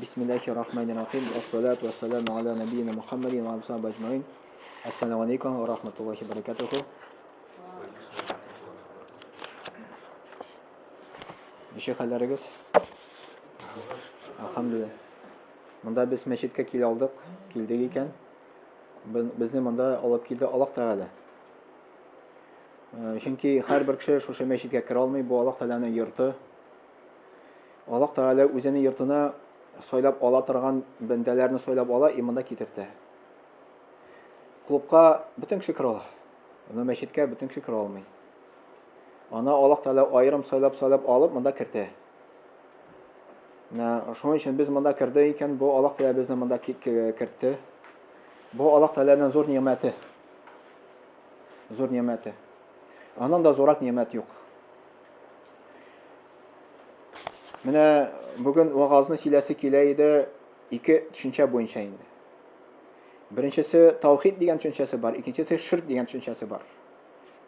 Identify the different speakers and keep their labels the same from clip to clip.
Speaker 1: Бисмиллахи рахмани рахим. Вассалату вассаламу аля набийна Мухаммадин ва алейхи аджмаин. Ассаламу алейкум ва рахматуллахи ва баракатуху. Ничек хәлләрегез? Алхамдулилла. Монда без мәчеткә килә алдык, килдек икән. Безне монда алып килде Аллаһ Тәгалә. Чөнки һәрбер кеше шушы мәчеткә керә алмый, бу Аллаһ Тәгаләнең йорты. Аллаһ Тәгалә үзенең йортына сайлап ала торган бәндәләрне сайлап ала и монда китертә. Клубка бөтен кеше керә ала. Аны мәчеткә бөтен кеше керә алмый. Аны Аллаһ Тәгалә аерым сайлап-сайлап алып монда кертә. Менә шуның өчен без монда кердек икән, бу Аллаһ Тәгалә безне монда кертте. Бу Аллаһ Тәгаләнең зур ни'мәте. Зур ни'мәте. Аннан да зуррак ни'мәт юк. Менә бүген вагазны сөйләсе килә иде ике төшенчә буенча инде. Беренчесе таухид дигән төшенчәсе бар, икенчесе ширк дигән төшенчәсе бар.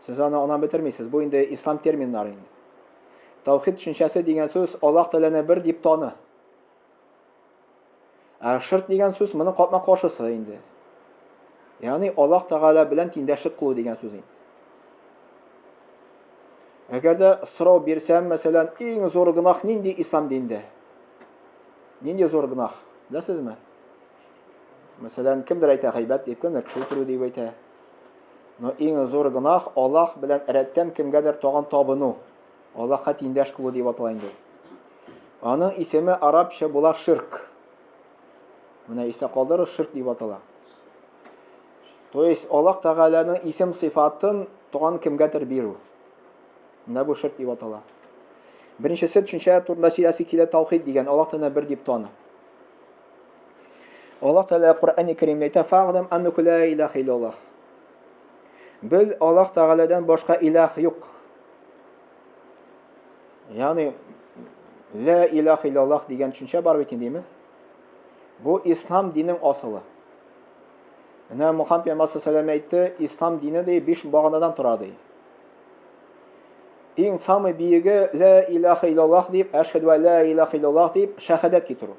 Speaker 1: Сез аны ана бетермисез, бу инде ислам терминнары инде. Таухид төшенчәсе дигән сүз Аллаһ Тәгаләне бер дип таны. Ә ширк дигән сүз моның капма-каршысы инде. Ягъни Аллаһ Тәгалә белән тиңдәшлек кылу дигән сүз инде. Әгәр дә сорау бирсәм, мәсәлән, иң зур гөнаһ нинди ислам динендә? Нинди зур гөнаһ? Беләсезме? Мәсәлән, кемдер әйтә гайбәт дип, кемдер кеше үтерү дип әйтә. Но иң зур гөнаһ Аллаһ белән рәттән кемгәдер тагын табыну. Аллаһка тиңдәш кылу дип атала инде. Аның исеме арабча була ширк. Менә истә калдырыгыз, ширк дип атала. То есть Аллаһ Тәгаләнең исем сыйфатын туган кемгәдер бирү. Менә бу ширк дип атала. Беренчесе төшенчә турында сөйләсе килә таухид дигән Аллаһ Тәгалә бер дип таны. Аллаһ Тәгалә Коръәни Кәримдә әйтә: "Фәгъләм аннаһу ла илаһа иллаллаһ." Бел, Аллаһ Тәгаләдән башка илаһ юк. Ягъни ла илаһа иллаллаһ дигән төшенчә бар бит инде, Бу ислам динең асылы. Менә Мухаммад пәйгамбәр саллаллаху әйтте, ислам дине ди биш баганадан тора ди. Иң самый биеге ла илаһа иллаллаһ дип, әшһәдү ла илаһа иллаллаһ дип шәһадәт китерү.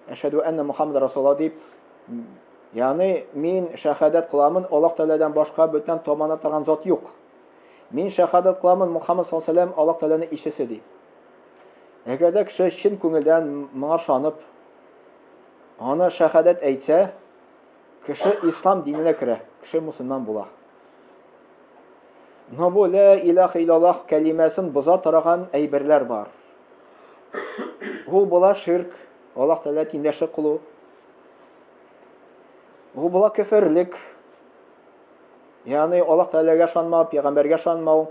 Speaker 1: Әшһәдү әннә Мухаммад расулуллаһ дип, ягъни мин шәһадәт кыламын, Аллаһ Тәгаләдән башка бүтән табына торган зат юк. Мин шәһадәт кыламын, Мухаммад саллаллаху алейһи ва Аллаһ Тәгаләнең илчесе дип. Әгәр дә кеше чын күңелдән моңа ышанып, аны шәһадәт әйтсә, кеше ислам диненә керә, кеше мусульман була. Но бу ла илаха иллаллах кәлимәсен боза торган әйберләр бар. Ул була ширк, Аллаһ Тәгалә тиңдәшлек кылу. Ул була кеферлек. Ягъни Аллаһ Тәгаләгә ышанмау, пәйгамбәргә ышанмау,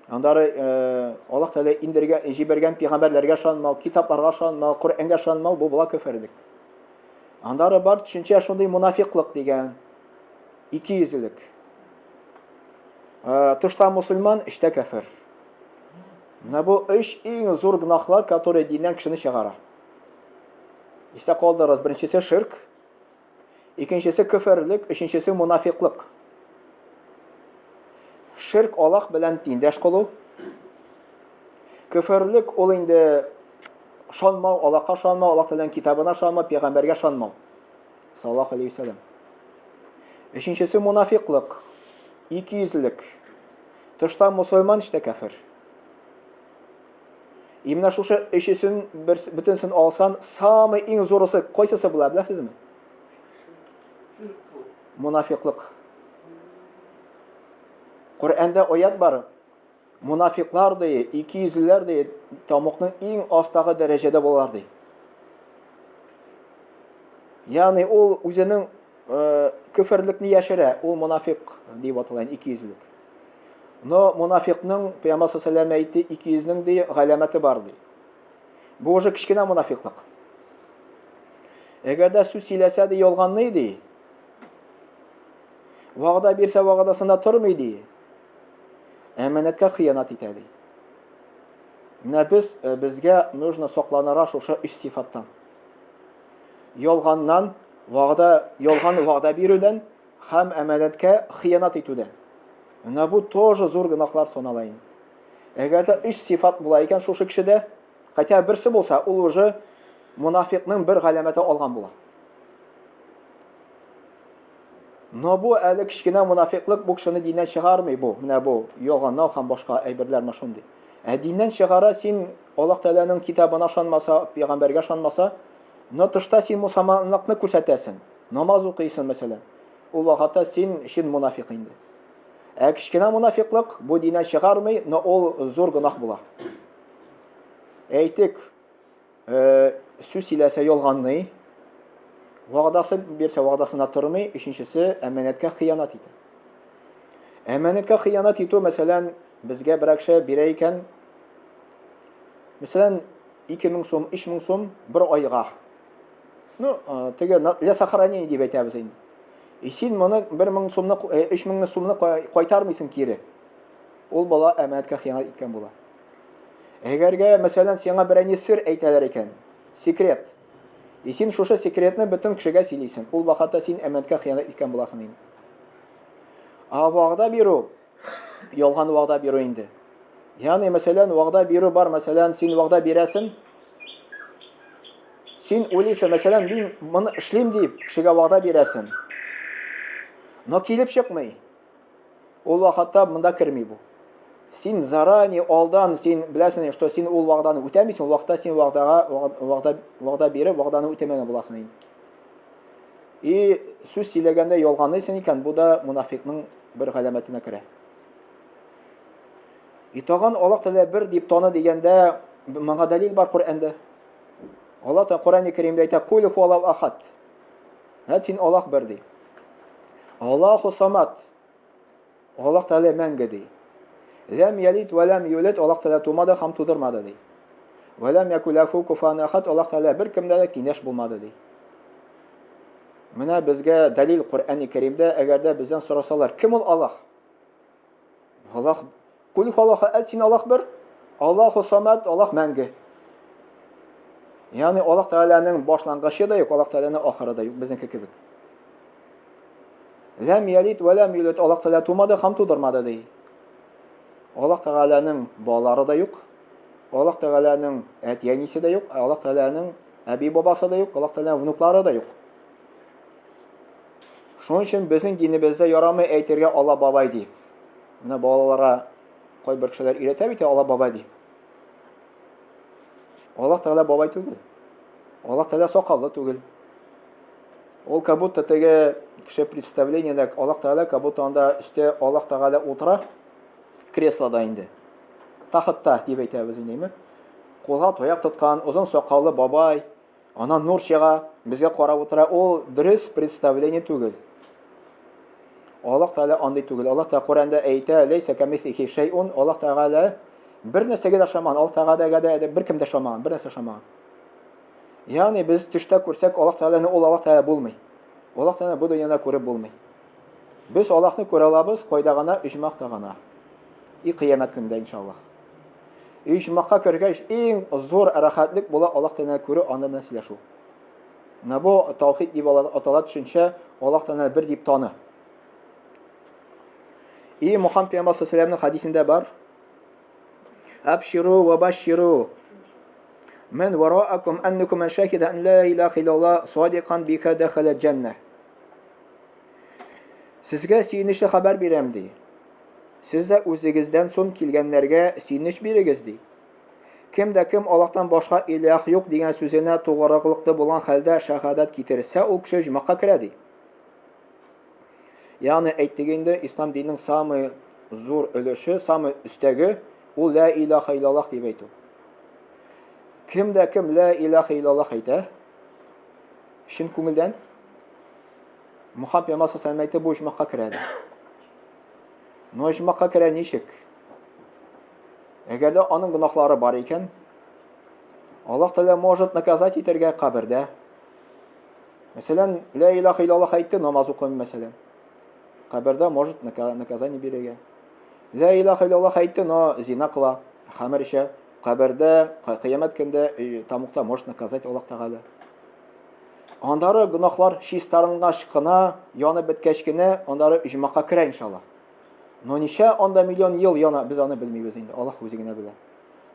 Speaker 1: аннары э, Аллаһ Тәгалә индергән, җибәргән пәйгамбәрләргә ышанмау, китапларга ышанмау, Коръәнгә ышанмау, бу була кеферлек. Аннары бар төшенчә шундый мунафиклык дигән икейөзлелек. Э, тышта мусульман, эчтә кәфер. Менә бу өч иң зур гөнаһлар, которые диннән кешене чыгара. Истә калдырыгыз, беренчесе ширк, икенчесе көферлек, өченчесе мунафиклык. Ширк Аллаһ белән тиңдәш кылу. Көферлек ул инде ышанмау, Аллаһка ышанмау, Аллаһ Тәгаләнең китабына ышанмау, пәйгамбәргә ышанмау. Саллаллаху алейхи вәсәләм. Өченчесе мунафиклык, икейөзлелек. Тышта мусульман, эчтә кәфер. И менә шушы өчесен бер, бөтенсен алсан, самый иң зурысы кайсысы була, беләсезме? Мунафиклык. Коръәндә аят бар. Мунафиклар ди, икейөзлеләр ди, тамукның иң астагы дәрәҗәдә булалар ди. Ягъни ул үзенең э, көферлекне яшерә, ул мунафик дип атала, икейөзлелек. Но мунафикның, Пәйгамбәр саллаллаху алейһи әйтте, икейөзнең ди галәмәте бар ди. Бу уже кечкенә мунафиклык. Әгәр дә сүз сөйләсә ди ялганлый ди. Вәгъдә бирсә вәгъдәсендә тормый ди. Әманәткә хыянат итә ди. Менә без э, безгә нужно сакланырга шушы өч сыйфаттан. Ялганнан, вәгъдә, ялган вәгъдә бирүдән һәм әманәткә хыянат итүдән. Менә бу тоже зур гөнаһлар санала инде. Әгәр дә өч сыйфат була икән шушы кешедә, хотя берсе булса, ул уже мунафикның бер галәмәте алган була. Но бу әле кечкенә мунафиклык бу кешене диннән чыгармый бу. Менә бу ялганлау һәм башка әйберләр менә шундый. Ә диннән чыгара син Аллаһ Тәгаләнең китабына ышанмаса, пәйгамбәргә ышанмаса, но тышта син мусаманлыкны күрсәтәсең. Намаз укыйсың, мәсәлән. Ул вакытта син чын мунафик инде. Ә кечкенә мунафиклык бу диннән чыгармый, но ул зур гөнаһ була. Әйтик, сүз сөйләсә ялганлый, вәгъдәсе бирсә вәгъдәсенә тормый, өченчесе әманәткә хыянәт итә. Әманәткә хыянәт итү, мәсәлән, безгә бер кеше бирә икән, мәсәлән, 2000 сум, 3000 сум бер айга. Ну, теге для сохранения дип әйтәбез инде. И син моны 1000 сумны, 3000 сумны кайтармыйсың кире. Ул бала әманәткә хыянәт иткән була. Әгәргә, мәсәлән, сиңа берәр сер әйтәләр икән, секрет. И син шушы секретны бөтен кешегә сөйлисең. Ул вакытта син әманәткә хыянәт иткән буласың инде. А вәгъдә бирү, ялган вәгъдә бирү инде. Ягъни, мәсәлән, вәгъдә бирү бар, мәсәлән, син вәгъдә бирәсең, син уйлыйсың, мәсәлән, мин моны эшлим дип, кешегә вәгъдә бирәсең. Но килеп чыкмый. Ул вакытта монда керми бу. Син заранее алдан син беләсең, что син ул вәгъдәне үтәмисең, ул вакытта син вәгъдәгә вәгъдә вәгъдә биреп, вәгъдәне үтәмәгән буласың инде. И сүз сөйләгәндә ялганыйсың икән, бу да мунафикның бер галәмәтенә керә. И тагын Аллаһ Тәгалә бер дип таны дигәндә, моңа дәлил бар Коръәндә. Аллаһ Тәгалә Коръән-и Кәримдә әйтә: "Кул хуаллаһу ахад". Әйт син Аллаһ бер ди. Аллаһу самат. Аллаһ Тәгалә мәңге ди. Ләм ялид вә ләм юлид Аллаһ Тәгалә тумады һәм тудырмады ди. Вә ләм якул ләху куфуан ахад Аллаһ Тәгалә беркемдә дә тиңдәш булмады ди. Менә безгә дәлил Коръәни Кәримдә, әгәр дә бездән сорасалар, кем ул Аллаһ? Аллаһ Кул Аллаһ әйт син Аллаһ бер, Аллаһу самад, Аллаһ мәңге. Ягъни Аллаһ Тәгаләнең башлангычы да юк, Аллаһ Тәгаләнең ахыры да юк, безнеке кебек. Ләм ялид вә ләм юлид, Аллаһ Тәгалә тумады һәм тудырмады ди. Аллаһ Тәгаләнең балалары да юк. Аллаһ Тәгаләнең әти-әнисе дә юк, Аллаһ Тәгаләнең әби-бабасы да юк, Аллаһ Тәгаләнең внуклары да юк. Шуның өчен безнең динебездә ярамый әйтергә Алла бабай дип. Менә балаларга кайбер кешеләр өйрәтә бит Алла бабай дип. Аллаһ Тәгалә бабай түгел. Аллаһ Тәгалә сакаллы түгел. Ул как будто теге кеше представлениедә Аллаһ Тәгалә как будто анда өстә Аллаһ Тәгалә утыра креслода инде. Тахтта дип әйтәбез инде, Кулга таяк тоткан, озын сакаллы бабай, Аннан нур чыга, безгә карап утыра. Ул дөрес представление түгел. Аллаһ Тәгалә андый түгел. Аллаһ Тәгалә Коръәндә әйтә, ләйсә камислихи шәйун. Аллаһ Тәгалә бер нәрсәгә дә ошамаган. Аллаһ Тәгаләгә дә беркем дә ошамаган, бер нәрсә ошамаган. Ягъни без төштә күрсәк Аллаһ Тәгаләне ул Аллаһ Тәгалә булмый. Аллаһ Тәгаләне бу дөньяда күреп булмый. Без Аллаһны күрә алабыз кайда гына, оҗмахта гына. И кыямәт көндә иншаллаһ. Иҗмакка кергәч, иң зур рәхәтлек була Аллаһ Тәгаләне күрү, аны белән сөйләшү. Менә бу таухид дип атала төшенчә, Аллаһ Тәгаләне бер дип таны. И Мухаммад пәйгамбәр саллаллаху хадисендә бар. Абширу ва баширу. Мен вараакум аннакум ман шахида ан ла илаха иллаллах садикан бика дахала җанна. Сезгә сөенечле хәбәр бирәм ди. Сез дә үзегездән сон килгәннәргә сөенеч бирегез, ди. Кем дә кем Аллаһтан башка илях юк дигән сүзенә тугрылыклы булган хәлдә шәһадәт китерсә, ул кеше оҗмахка керә, ди. Ягъни әйттек инде, ислам диненең самый зур өлеше, самый өстәге ул ла илаха иллаллаһ дип әйтү. Кем дә кем ла илаха иллаллаһ әйтә, чын күңелдән Мухаммад пәйгамбәр саллаллаху алейһи бу оҗмахка керә, ди. Но оҗмахка керә ничек? Әгәр дә аның гөнаһлары бар икән, Аллаһ Тәгалә может наказать итәргә кабердә. Мәсәлән, ла илаха иллаллаһ әйтте, намаз укымый мәсәлән. Кабердә может наказание бирергә. Ла илаха иллаллаһ әйтте, но зина кыла, хәмер эчә. Кабердә, кыямәт көндә э, тамукта может наказать Аллаһ Тәгалә. Аннары гөнаһлар чистарынгач кына, янып беткәч кенә, аннары оҗмахка керә иншалла. Но ничә анда миллион ел яна, без аны белмибез инде. Аллаһ үзе генә белә.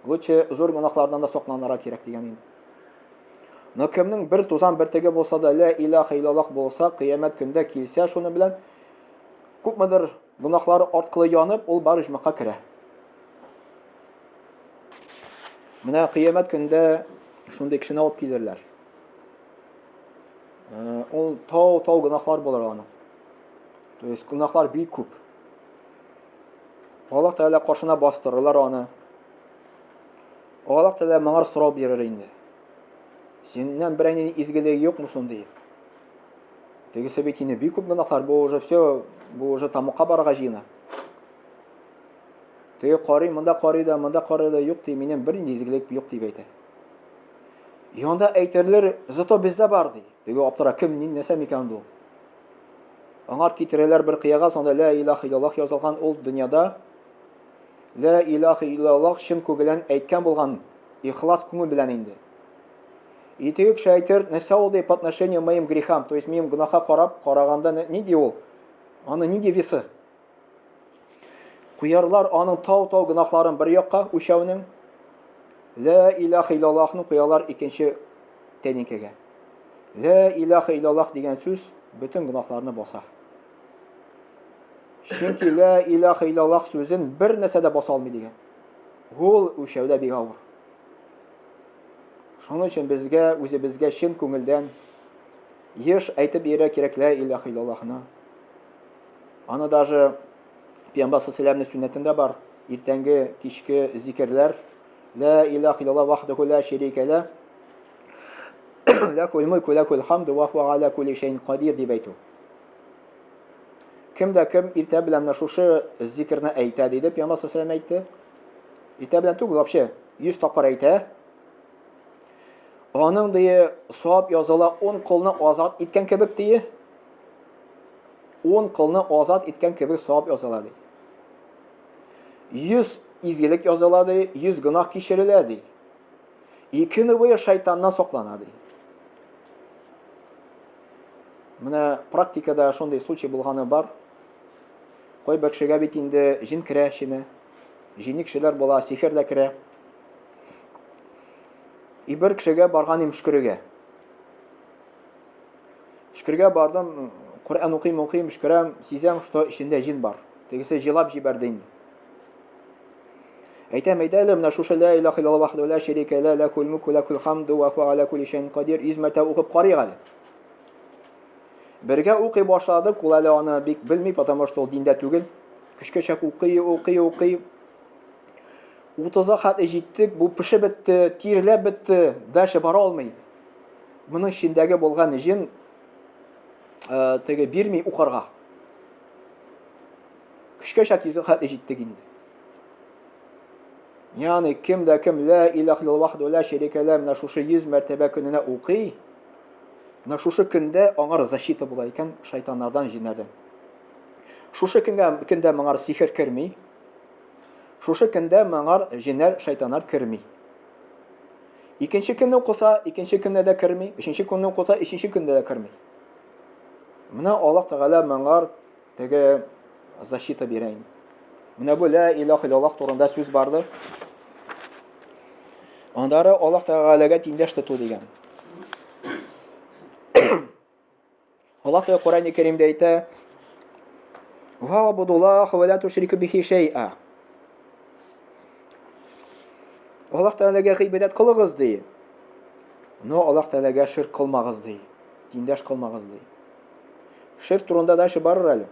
Speaker 1: Лучше зур гөнаһлардан да сакланырга кирәк дигән инде. Но кемнең бер тузан бөртеге булса да лә илаха иллаллах булса, кыямәт көндә килсә шуны белән күпмедер гөнаһлары арткылы янып, ул бар оҗмахка керә. Менә кыямәт көндә шундый кешене алып килерләр. Э, ул тау-тау гөнаһлар булыр аның. То есть гөнаһлар бик күп. Аллаһ Тәгалә каршына бастырырлар аны. Аллаһ Тәгалә моңар сорау бирер инде. Синнән берәр нинди изгелеге юкмы соң диеп. Тегесе бит инде бик күп гөнаһлар, бу уже все, бу уже тамакка барырга җыена. Теге карый, монда карый да, монда карый да, юк ди, минем бер нинди изгелек юк дип әйтә. Янда әйтерләр, зато бездә бар ди. Теге аптыра, кем, ни, нәрсә микән бу? Аңар китерәләр бер кыяга, сонда лә илаһ иллаллаһ язылган ул дөньяда лә илаһ иллаллаһ чын күңелдән әйткән булган, ихлас күңел белән инде. И теге кеше әйтер, нәрсә ул ди по отношению моим грехам, то есть минем гөнаһка карап, караганда нинди ул? Аны нинди весы? Куярлар аның тау-тау гөнаһларын бер якка үлчәүнең, Лә илаһ иллаллаһны куялар икенче тәлинкәгә. Лә илаһ иллаллаһ дигән сүз бөтен гөнаһларны баса. Чөнки лә илаһ иллаллаһ сүзен бер нәрсә дә баса алмый дигән. Ул үлчәүдә бик авыр. Шуның өчен безгә үзебезгә чын күңелдән еш әйтеп йөрергә кирәк лә илаһ иллаллаһны. Аны даже Пәйгамбәр саллаллаһу сөннәтендә бар. Иртәнге, кичке зикерләр. Ла илаһ иллаллаһ вахдаху ла шәрикә ла. Ләкул мөлку ләкул хамду ва хуа аля кулли шәйин кадир дип әйтү. Кем дә кем иртә белән менә шушы зикерне әйтә диде, Пәйгамбәр саллаллаһу әйтте. Иртә белән түгел, вообще 100 тапкыр әйтә. Аның дие савап языла 10 колны азат иткән кебек дие. Ун кылны азат иткән кебек савап языла ди. 100 изгелек языла ди, 100 гөнаһ кичерелә ди. Ике көне буе шайтаннан саклана ди. Менә практикада шундый случай булганы бар. Кайбер кешегә бит инде җен керә эченә. Җинни кешеләр була, сихер дә керә. И бер кешегә барган им шөкерегә. Шөкергә бардым, Коръән укыйм, укыйм, шөкерәм, сизәм, что эчендә җин бар. Тегесе җылап җибәрде инде. Әйтәм, әйдә әле, менә шушы ла илаһ иллаллаһ вахдәһу ла шәрикә ла, ләкул мулку ләкул хамду ва хуа аля кулли шәйин кадир 100 мәртәбә укып карыйк әле. Бергә укый башладык, ул әле аны бик белми, потому что ул диндә түгел. Көчкә чак укый, укый, укый. 30-га хәтле җиттек, бу пешеп бетте, тирләп бетте, дальше бара алмый. Моның эчендәге булган җен э, теге бирми укырга. Көчкә чак йөзен хәтле җиттек инде. Ягъни кем дә кем ла илаһ иллаллаһ вахдәһу ла шәрикә ла менә шушы 100 мәртәбә көненә укый, менә шушы көндә аңар защита була икән шайтаннардан, җиннәрдән. Шушы көнгә көндә моңар сихер керми. Шушы көндә моңар җиннәр, шайтаннар керми. Икенче көнне укыса, икенче көнне дә керми, өченче көнне укыса, өченче көндә дә керми. Менә Аллаһ Тәгалә моңар теге защита бирә инде. Менә бу ла илаһ иллаллаһ турында сүз барды. Аннары Аллаһ Тәгаләгә тиңдәш тоту дигән. Аллаһ Тәгалә Коръән-и Кәримдә әйтә: "Ва'будуллаһа ва ла тушрику бихи шәй'a." Аллаһ Тәгаләгә гыйбадәт кылыгыз ди. Но Аллаһ Тәгаләгә ширк кылмагыз ди. Тиңдәш кылмагыз ди. Ширк турында дальше барыр әле.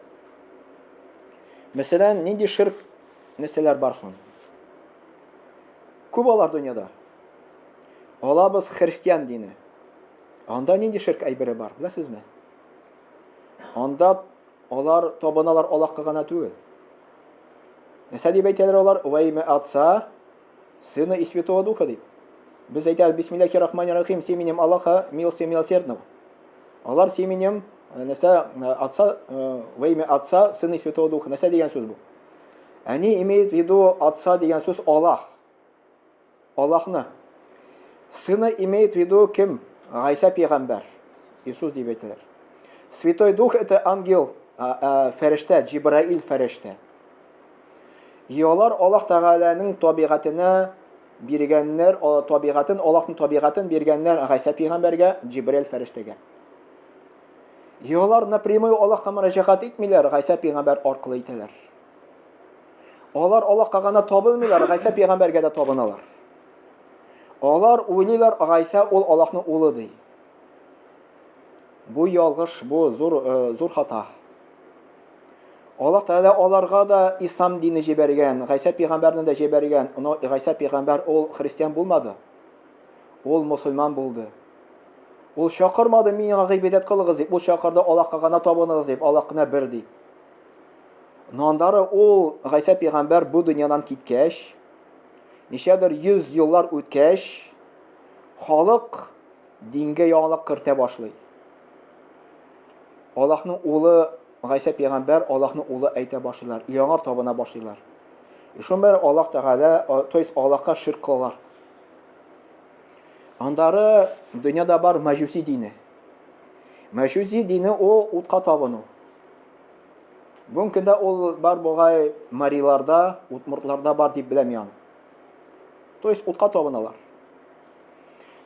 Speaker 1: Мәсәлән, нинди ширк нәрсәләр бар соң? Күп алар дөньяда. Алабыз христиан дине. Анда нинди ширк әйбере бар, беләсезме? Анда алар табыналар Аллаһка гына түгел. Нәрсә дип әйтәләр алар? Во имя Отца, Сына и Святого Духа дип. Без әйтәбез Бисмиллахи рахмани рахим, с именем Аллаха, милости милосердного. Алар с именем э, нәрсә э, Отца, э, во имя Отца, Сына и Святого Духа. Нәрсә дигән сүз бу? Они имеют в виду Отца дигән сүз Аллаһ. Аллаһны. Сына имеет в виду кем? Гайса пәйгамбәр. Иисус дип әйтәләр. Святой Дух это ангел, фәрештә, Җибраил фәрештә. И алар Аллаһ Тәгаләнең табигатенә биргәннәр, табигатен, Аллаһның табигатен биргәннәр Гайсә пәйгамбәргә, Җибрәил фәрештәгә. И алар напрямую Аллаһка мөрәҗәгать итмиләр, Гайсә пәйгамбәр аркылы итәләр. Алар Аллаһка гына табынмыйлар, Гайсә пәйгамбәргә дә табыналар. Алар уйлыйлар, Гайсә ул Аллаһның улы ди. Бу ялгыш, бу зур э, зур хата. Аллаһ Тәгалә аларга да ислам дине җибәргән, Гайсә пәйгамбәрне дә җибәргән. Но Гайсә пәйгамбәр ул христиан булмады. Ул мусульман булды. Ул чакырмады миңа гыйбадәт кылыгыз дип, ул чакырды Аллаһка гына табыныгыз дип, Аллаһ кына бер дип. Но андары ул Гайсә пәйгамбәр бу дөньядан киткәч, ничәдер 100 еллар үткәч, халык дингә яңалык кертә башлый. Аллаһның улы Гайсә пәйгамбәр Аллаһның улы әйтә башлыйлар, яңа табына башлыйлар. И шун бер Аллаһ Тәгалә, то есть Аллаһка ширк кылалар. Андары дөньяда бар мәҗүси дине. Мәҗүси дине ул утка табыну. Бүгенге көндә ул бар бугай мариларда, удмуртларда бар дип беләм яны. То есть утка табыналар.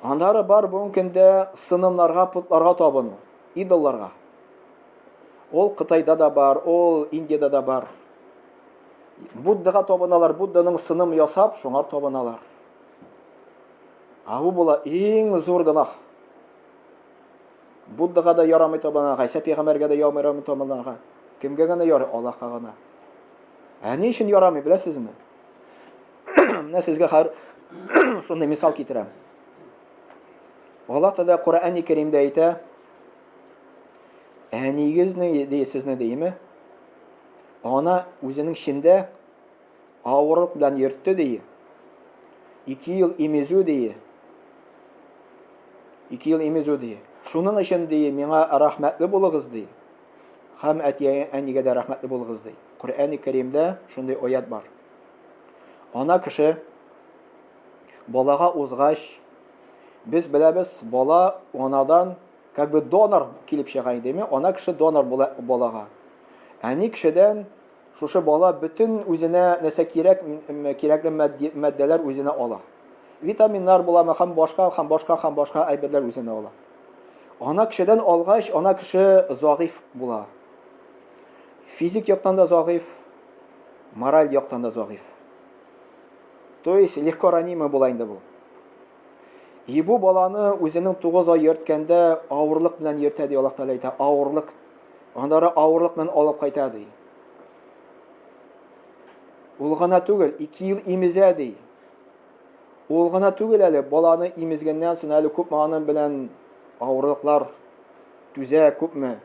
Speaker 1: Андары бар бүгенге көндә сынымнарга, потларга табыну, идолларга. Ул Кытайда да бар, ул Индиядә дә бар. Буддага табыналар, Будданың сыным ясап, шуңар табыналар. Ә бу була иң зур гөнаһ. Буддага да ярамый табынырга, Гайсә пәйгамбәргә дә ярамый табынырга. Кемгә генә ярый? Аллаһка гына. Ә ни өчен ярамый, беләсезме? Менә сезгә хәзер шундый мисал китерәм. Аллаһ Тәгалә Коръәни Кәримдә әйтә, Әнигезне ди сезне диеме? Ана үзенең эчендә авырлык белән йөртте ди. Ике ел имезү ди. Ике ел имезү ди. Шуның өчен ди, миңа рәхмәтле булыгыз ди. Һәм әти-әнигә дә рәхмәтле булыгыз ди. Коръәни Кәримдә шундый аят бар. Ана кеше балага узгач, без беләбез, бала анадан как бы донор килеп чыга инде, ана кеше донор була балага. Әни кешедән шушы бала бөтен үзенә нәрсә кирәк, кирәкле матдәләр үзенә ала. Витаминнар буламы, һәм башка, һәм башка, һәм башка әйберләр үзенә ала. Ана кешедән алгач, ана кеше зәгыйфь була. Физик яктан да зәгыйфь, мораль яктан да зәгыйфь. То есть легко ранимый була инде бу. И бу баланы үзенең 9 ай йөрткәндә авырлык белән йөртә ди Аллаһ Тәгалә әйтә, авырлык. Аннары авырлык белән алып кайта ди. Ул гына түгел, 2 ел имезә ди. Ул гына түгел әле, баланы имезгәннән соң әле күпме аның белән авырлыклар түзә, күпме.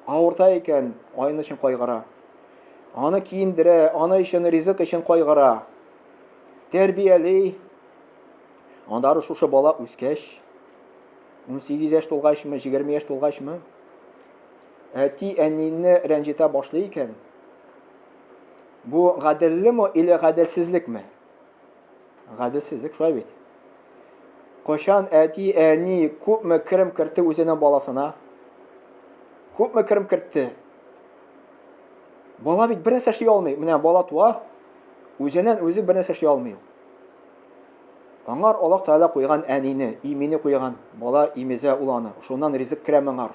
Speaker 1: Авырта икән, айны өчен кайгыра. Аны киендерә, аны өчен ризык өчен кайгыра. Тәрбияли. Аннары шушы бала үскәч, 18 яшь тулгачмы, 20 яшь тулгачмы, әти әнине рәнҗетә башлый икән, бу гаделлеме или гаделсезлекме? Гаделсезлек шулай бит. Кайчан әти әни күпме керем кертте үзенең баласына? Күпме керем кертте? Бала бит бер нәрсә эшли алмый. Менә бала туа, үзеннән үзе бер нәрсә эшли алмый. Аңар Аллаһ Тәгалә куйган әнине, имине куйган. Бала имезә ул аны. Шуннан ризык керә моңар.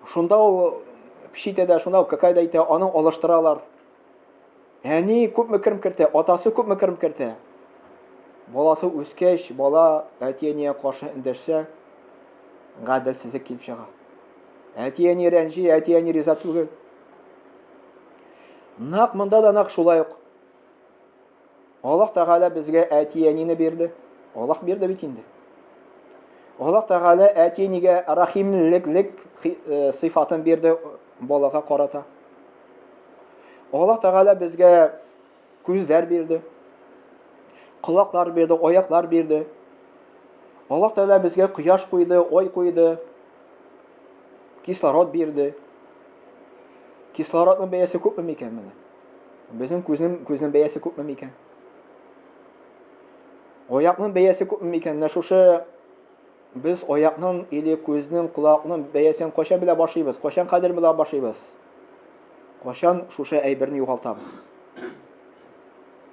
Speaker 1: Шунда ул пешитә дә, шунда ул какай да итә, аны алыштыралар. Әни күпме керем кертә, атасы күпме керем кертә. Баласы үскәч, бала әти-әнигә каршы эндәшсә, гаделсезлек килеп чыга. Әти-әни рәнҗи, әти-әни риза түгел. Нәкъ монда да нәкъ шулай ук. Аллаһ Тәгалә безгә әти-әнине бирде. Аллаһ бирде бит инде. Аллаһ Тәгалә әти-әнигә рәхимлеклек э, сыйфатын бирде балага карата. Аллаһ Тәгалә безгә күзләр бирде. Колаклар бирде, аяклар бирде. Аллаһ Тәгалә безгә кояш куйды, ай куйды. Кислород бирде. Кислородның бәясе күпме микән менә? Безнең күзнең күзнең бәясе күпме микән? Аякның бәясе күпме микән? Менә шушы без аякның или күзнең, колакның бәясен кайчан белә башлыйбыз? Кайчан кадер белә башлыйбыз? Кайчан шушы әйберне югалтабыз?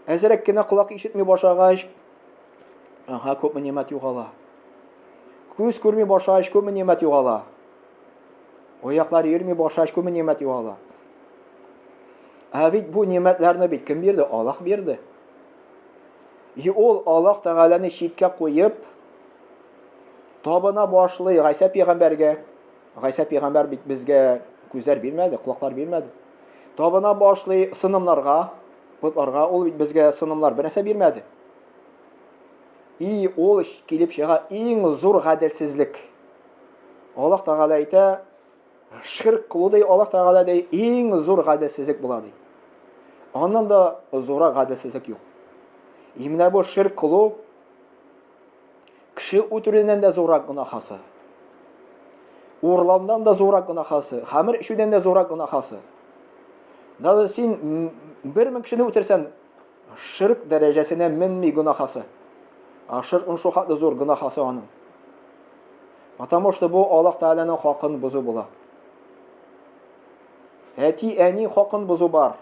Speaker 1: Әзрәк кенә колак ишетми башлагач, ага, күпме нимәт югала. Күз күрми башлагач, күпме нимәт югала. Аяклар йөрми башлагач, күпме нимәт югала. Ә бит бу нимәтләрне бит кем бирде? Аллаһ бирде. И ул Аллаһ Тәгаләне читкә куеп, табына башлый Гайсә пәйгамбәргә. Гайсә пәйгамбәр бит безгә күзләр бирмәде, колаклар бирмәде. Табына башлый сынымнарга, потларга, ул бит безгә сынымнар бер нәрсә бирмәде. И ул килеп чыга иң зур гаделсезлек. Аллаһ Тәгалә әйтә, ширк кылу ди, Аллаһ Тәгалә ди, иң зур гаделсезлек була ди. Аннан да зуррак гаделсезлек юк. И менә бу ширк кылу Кеше үтерүдән дә зуррак гөнаһасы. Урлаудан да зуррак гөнаһасы, хәмер эчүдән дә зуррак гөнаһасы. Даже син бер мең кешене үтерсән, ширк дәрәҗәсенә менми гөнаһасы. А ширкның шул хәтле зур гөнаһасы аның. Потому что бу Аллаһ Тәгаләнең хакын бозу була. Әти-әни хакын бозу бар.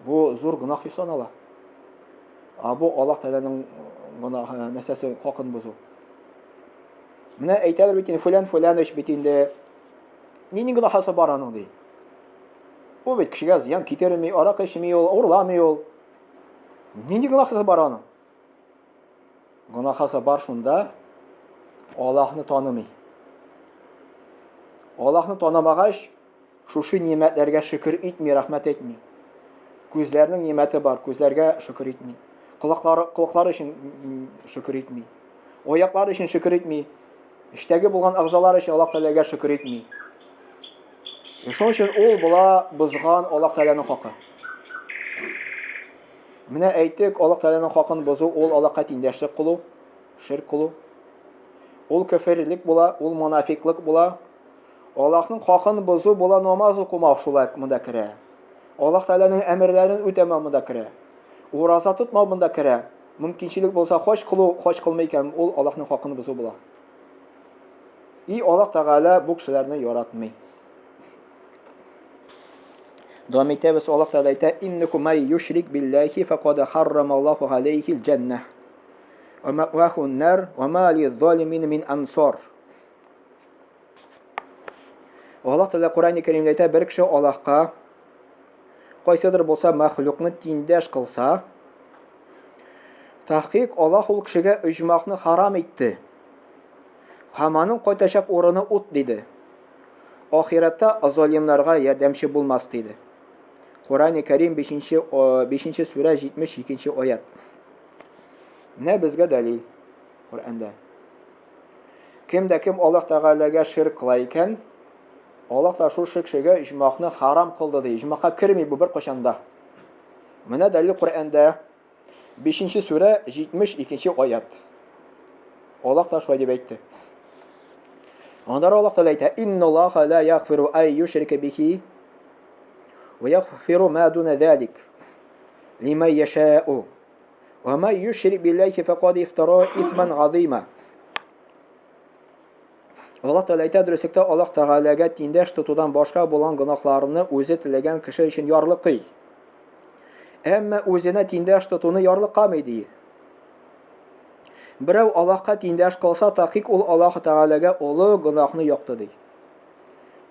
Speaker 1: Бу зур гөнаһ дип санала. А бу Аллаһ Тәгаләнең гөнаһы, нәрсәсе хакын бозу. Менә әйтәләр бит инде, фәлән фәләнович бит инде нинди гөнаһысы бар аның ди. Ул бит кешегә зыян китерми, аракы эчми ул, урламый ул. Нинди гөнаһысы бар аның? Гөнаһысы бар шунда, Аллаһны танымый. Аллаһны танымагач, Шушы нимәтләргә шөкер итми, рәхмәт әйтми. Күзләрнең нимәте бар, күзләргә шөкер итми. Колаклары, колаклары өчен шөкер итми. Аяклары өчен шөкер итми. Эчтәге булган әгъзалар өчен Аллаһ Тәгаләгә шөкер итми. Шуның өчен ул була бозган Аллаһ Тәгаләнең хакы. Менә әйтик, Аллаһ Тәгаләнең хакын бозу ул Аллаһка тиңдәшлек кылу, ширк кылу. Ул көферлек була, ул монафиклык була, Аллаһның хакын бозу була намаз укымау шулай монда керә. Аллаһ Тәгаләнең әмерләрен үтәмәү монда керә. Ураза тотмау монда керә. Мөмкинчелек булса хаҗ кылу, хаҗ кылмый икән, ул Аллаһның хакын бозу була. И Аллаһ Тәгалә бу кешеләрне яратмый. Дәвам итәбез, Аллаһ Тәгалә әйтә: "Иннәху май юшрик биллахи факад харрамаллаху алейхил җәннә. Ва мәъвахун нар, ва ма лиззалимин мин ансар." Аллаһ Тәгалә Коръән-и Кәримдә әйтә, бер кеше Аллаһка кайсыдыр булса мәхлукны тиңдәш кылса, тәхкик Аллаһ ул кешегә оҗмахны харам итте. Һәм аның кайтачак урыны ут диде. Ахирәттә залимнарга ярдәмче булмас диде. Коръән-и Кәрим 5 5 сүрә 72 аят. Менә безгә дәлил Коръәндә. Кем дә кем Аллаһ Тәгаләгә ширк кыла икән, Аллаһ та шул кешегә иҗмахны харам кылды ди. Иҗмахка керми бу беркайчан да. Менә дәлил Коръәндә 5 сүрә 72 аят. Аллаһ та шулай дип әйтте. Аннары Аллаһ Тәгалә әйтә: "Инналлаһа ла ягфиру ай юшрика бихи ва ягфиру ма дуна залик лиман яша'у." Ва ма юшрик биллахи факад ифтара исман газима. Аллаһ Тәгалә әйтә, дөреслектә Аллаһ Тәгаләгә тиңдәш тотудан башка булган гөнаһларны үзе теләгән кеше өчен ярлыкый. Әмма үзенә тиңдәш тотуны ярлыкамый ди. Берәү Аллаһка тиңдәш кылса, тахик ул Аллаһ Тәгаләгә олы гөнаһны якты ди.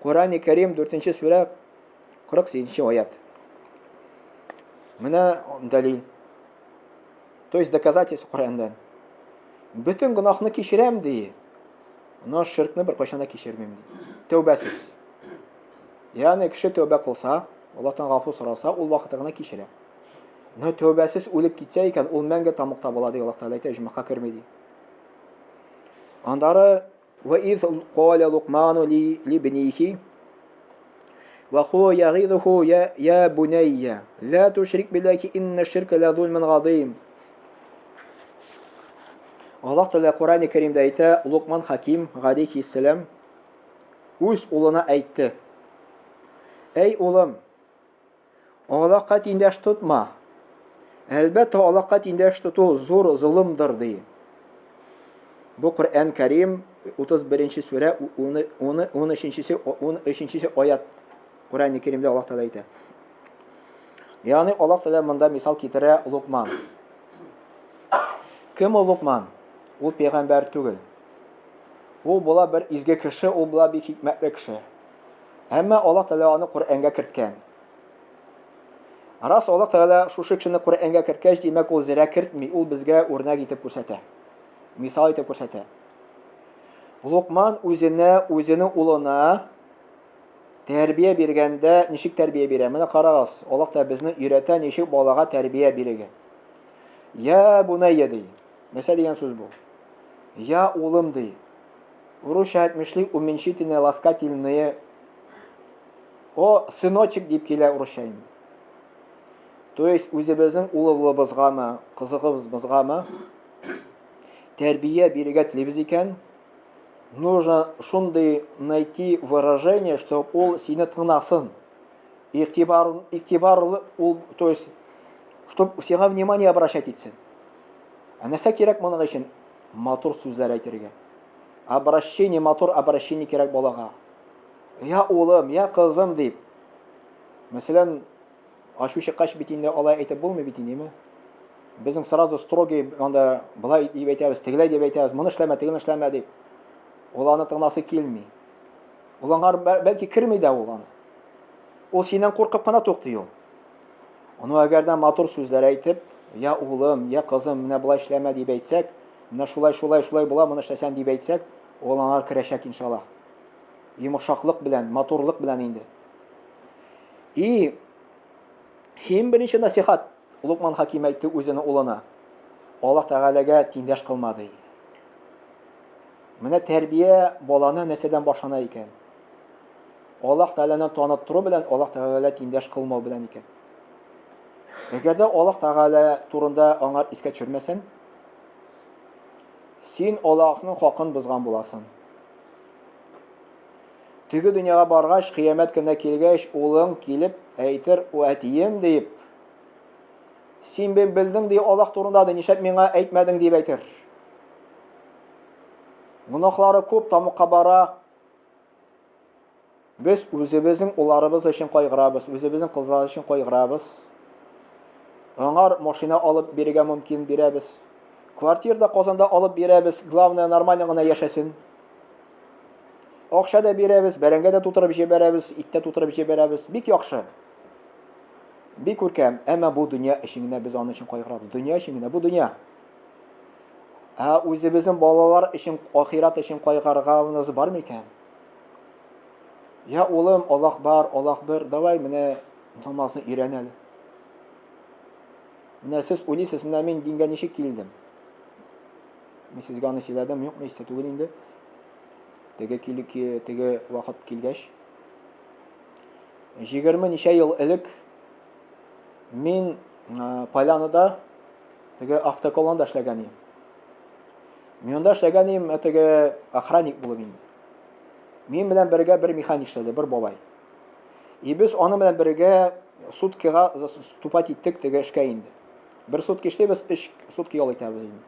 Speaker 1: Коръән-и Кәрим 4 сүрә 48 аят. Менә дәлил. То есть доказательство Коръәндән. Бөтен гөнаһны кичерәм ди. Но ширкне беркайчан да кичермим ди. Тәүбәсез. Ягъни кеше тәүбә кылса, Аллаһтан гафу сораса, ул вакытта гына кичерә. Но тәүбәсез үлеп китсә икән, ул мәңге тамыкта була ди Аллаһ Тәгалә әйтә, оҗмахка керми ди. Аннары Вә из каля Лукману ли либнихи вә хуа ягизуху я я бунайя ла тушрик биллахи инна ширка ла зулмун газим. Аллаһ Тәгалә Коръән-и Кәримдә әйтә, Лукман Хаким галәйһиссәлам үз улына әйтте. Әй улым, Аллаһка тиңдәш тотма. Әлбәттә, Аллаһка тиңдәш тоту зур золымдыр, ди. Бу Коръән Кәрим 31 сүрә 13 13 аят. Коръән Кәримдә Аллаһ Тәгалә әйтә. Ягъни Аллаһ Тәгалә монда мисал китерә Лукман. Кем ул Лукман? Ул пәйгамбәр түгел. Ул була бер изге кеше, ул була бик хикмәтле кеше. Әмма Аллаһ Тәгалә аны Коръәнгә керткән. Рас Аллаһ Тәгалә шушы кешене Коръәнгә керткәч, димәк, ул зирә кертми, ул безгә үрнәк итеп күрсәтә. Мисал итеп күрсәтә. Лукман үзенә, үзенең улына тәрбия биргәндә ничек тәрбия бирә? Менә карагыз, Аллаһ Тәгалә безне өйрәтә, ничек балага тәрбия бирергә. Я бунайя ди. Нәрсә дигән сүз бу? Я улым ди. Урысча әйтмешли уменьшительное ласкательное О, сыночек дип килә урысча инде. То есть үзебезнең улыбызгамы, кызыгыбызгамы тәрбия бирергә телибез икән, нужно шундый найти выражение, чтобы ул сине тыңласын. Игътибар, игътибарлы ул, то есть, чтобы сиңа внимание обращать итсен. Ә нәрсә кирәк моның өчен? Матур сүзләр әйтергә. Обращение, матур обращение кирәк балага. Я улым, я кызым дип. Мәсәлән, ачу чыккач бит инде алай әйтеп булмый бит инде, Безнең сразу строгий анда былай дип әйтәбез, тегеләй дип әйтәбез, моны эшләмә, тегене эшләмә дип. Ул аны тыңласы килми. Ул аңар бәлки керми дә ул аны. Ул синнән куркып кына туктый ул. Аны әгәр дә матур сүзләр әйтеп, я улым, я кызым, менә болай эшләмә дип әйтсәк, менә шулай, шулай, шулай була, моны эшләсәң дип әйтсәк, ул аңа керәчәк иншаллаһ. Йомшаклык белән, матурлык белән инде. И иң беренче насихат Лукман Хаким әйтте үзенең улына. Аллаһ Тәгаләгә тиңдәш кылма ди. Менә тәрбия баланы нәрсәдән башлана икән? Аллаһ Тәгаләне таныттыру белән Аллаһ Тәгалә тиңдәш кылмау белән икән. Әгәр дә Аллаһ Тәгалә турында аңар искә төшермәсәң, син Аллаһның хакын бозган буласың. Теге дөньяга баргач, кыямәт көненә килгәч, улың килеп әйтер, "О әтием" дип. Син бен белдең ди Аллаһ турында ди, нишләп миңа әйтмәдең дип әйтер. Гөнаһлары күп, тамыкка бара. Без үзебезнең улларыбыз өчен кайгырабыз, үзебезнең кызлар өчен кайгырабыз. Аңар машина алып бирергә мөмкин бирәбез. Квартира да Казанда алып бирәбез, главное нормально гына яшәсен. Акча да бирәбез, бәрәңге дә тутырып җибәрәбез, ит тә тутырып җибәрәбез. Бик яхшы. Бик күркәм. Әмма бу дөнья өчен генә без аның өчен кайгырабыз. Дөнья өчен генә бу дөнья. Ә үзебезнең балалар өчен, ахирәт өчен кайгырганыбыз бар микән? Я улым, Аллаһ бар, Аллаһ бер, давай менә намазны өйрән әле. Менә сез уйлыйсыз, менә мин дингә ничек килдем? Мин сезгә аны сөйләдем, юкмы, истә түгел инде. Теге килек, теге вакыт килгәч. 20 ничә ел элек мин Полянада теге автоколонда эшләгән идем. Мин анда эшләгән идем, теге охранник булып инде. Мин белән бергә бер механик эшләде, бер бабай. И без аның белән бергә суткага заступать иттек теге эшкә инде. Бер сутка эшлибез, өч сутка ял итәбез инде.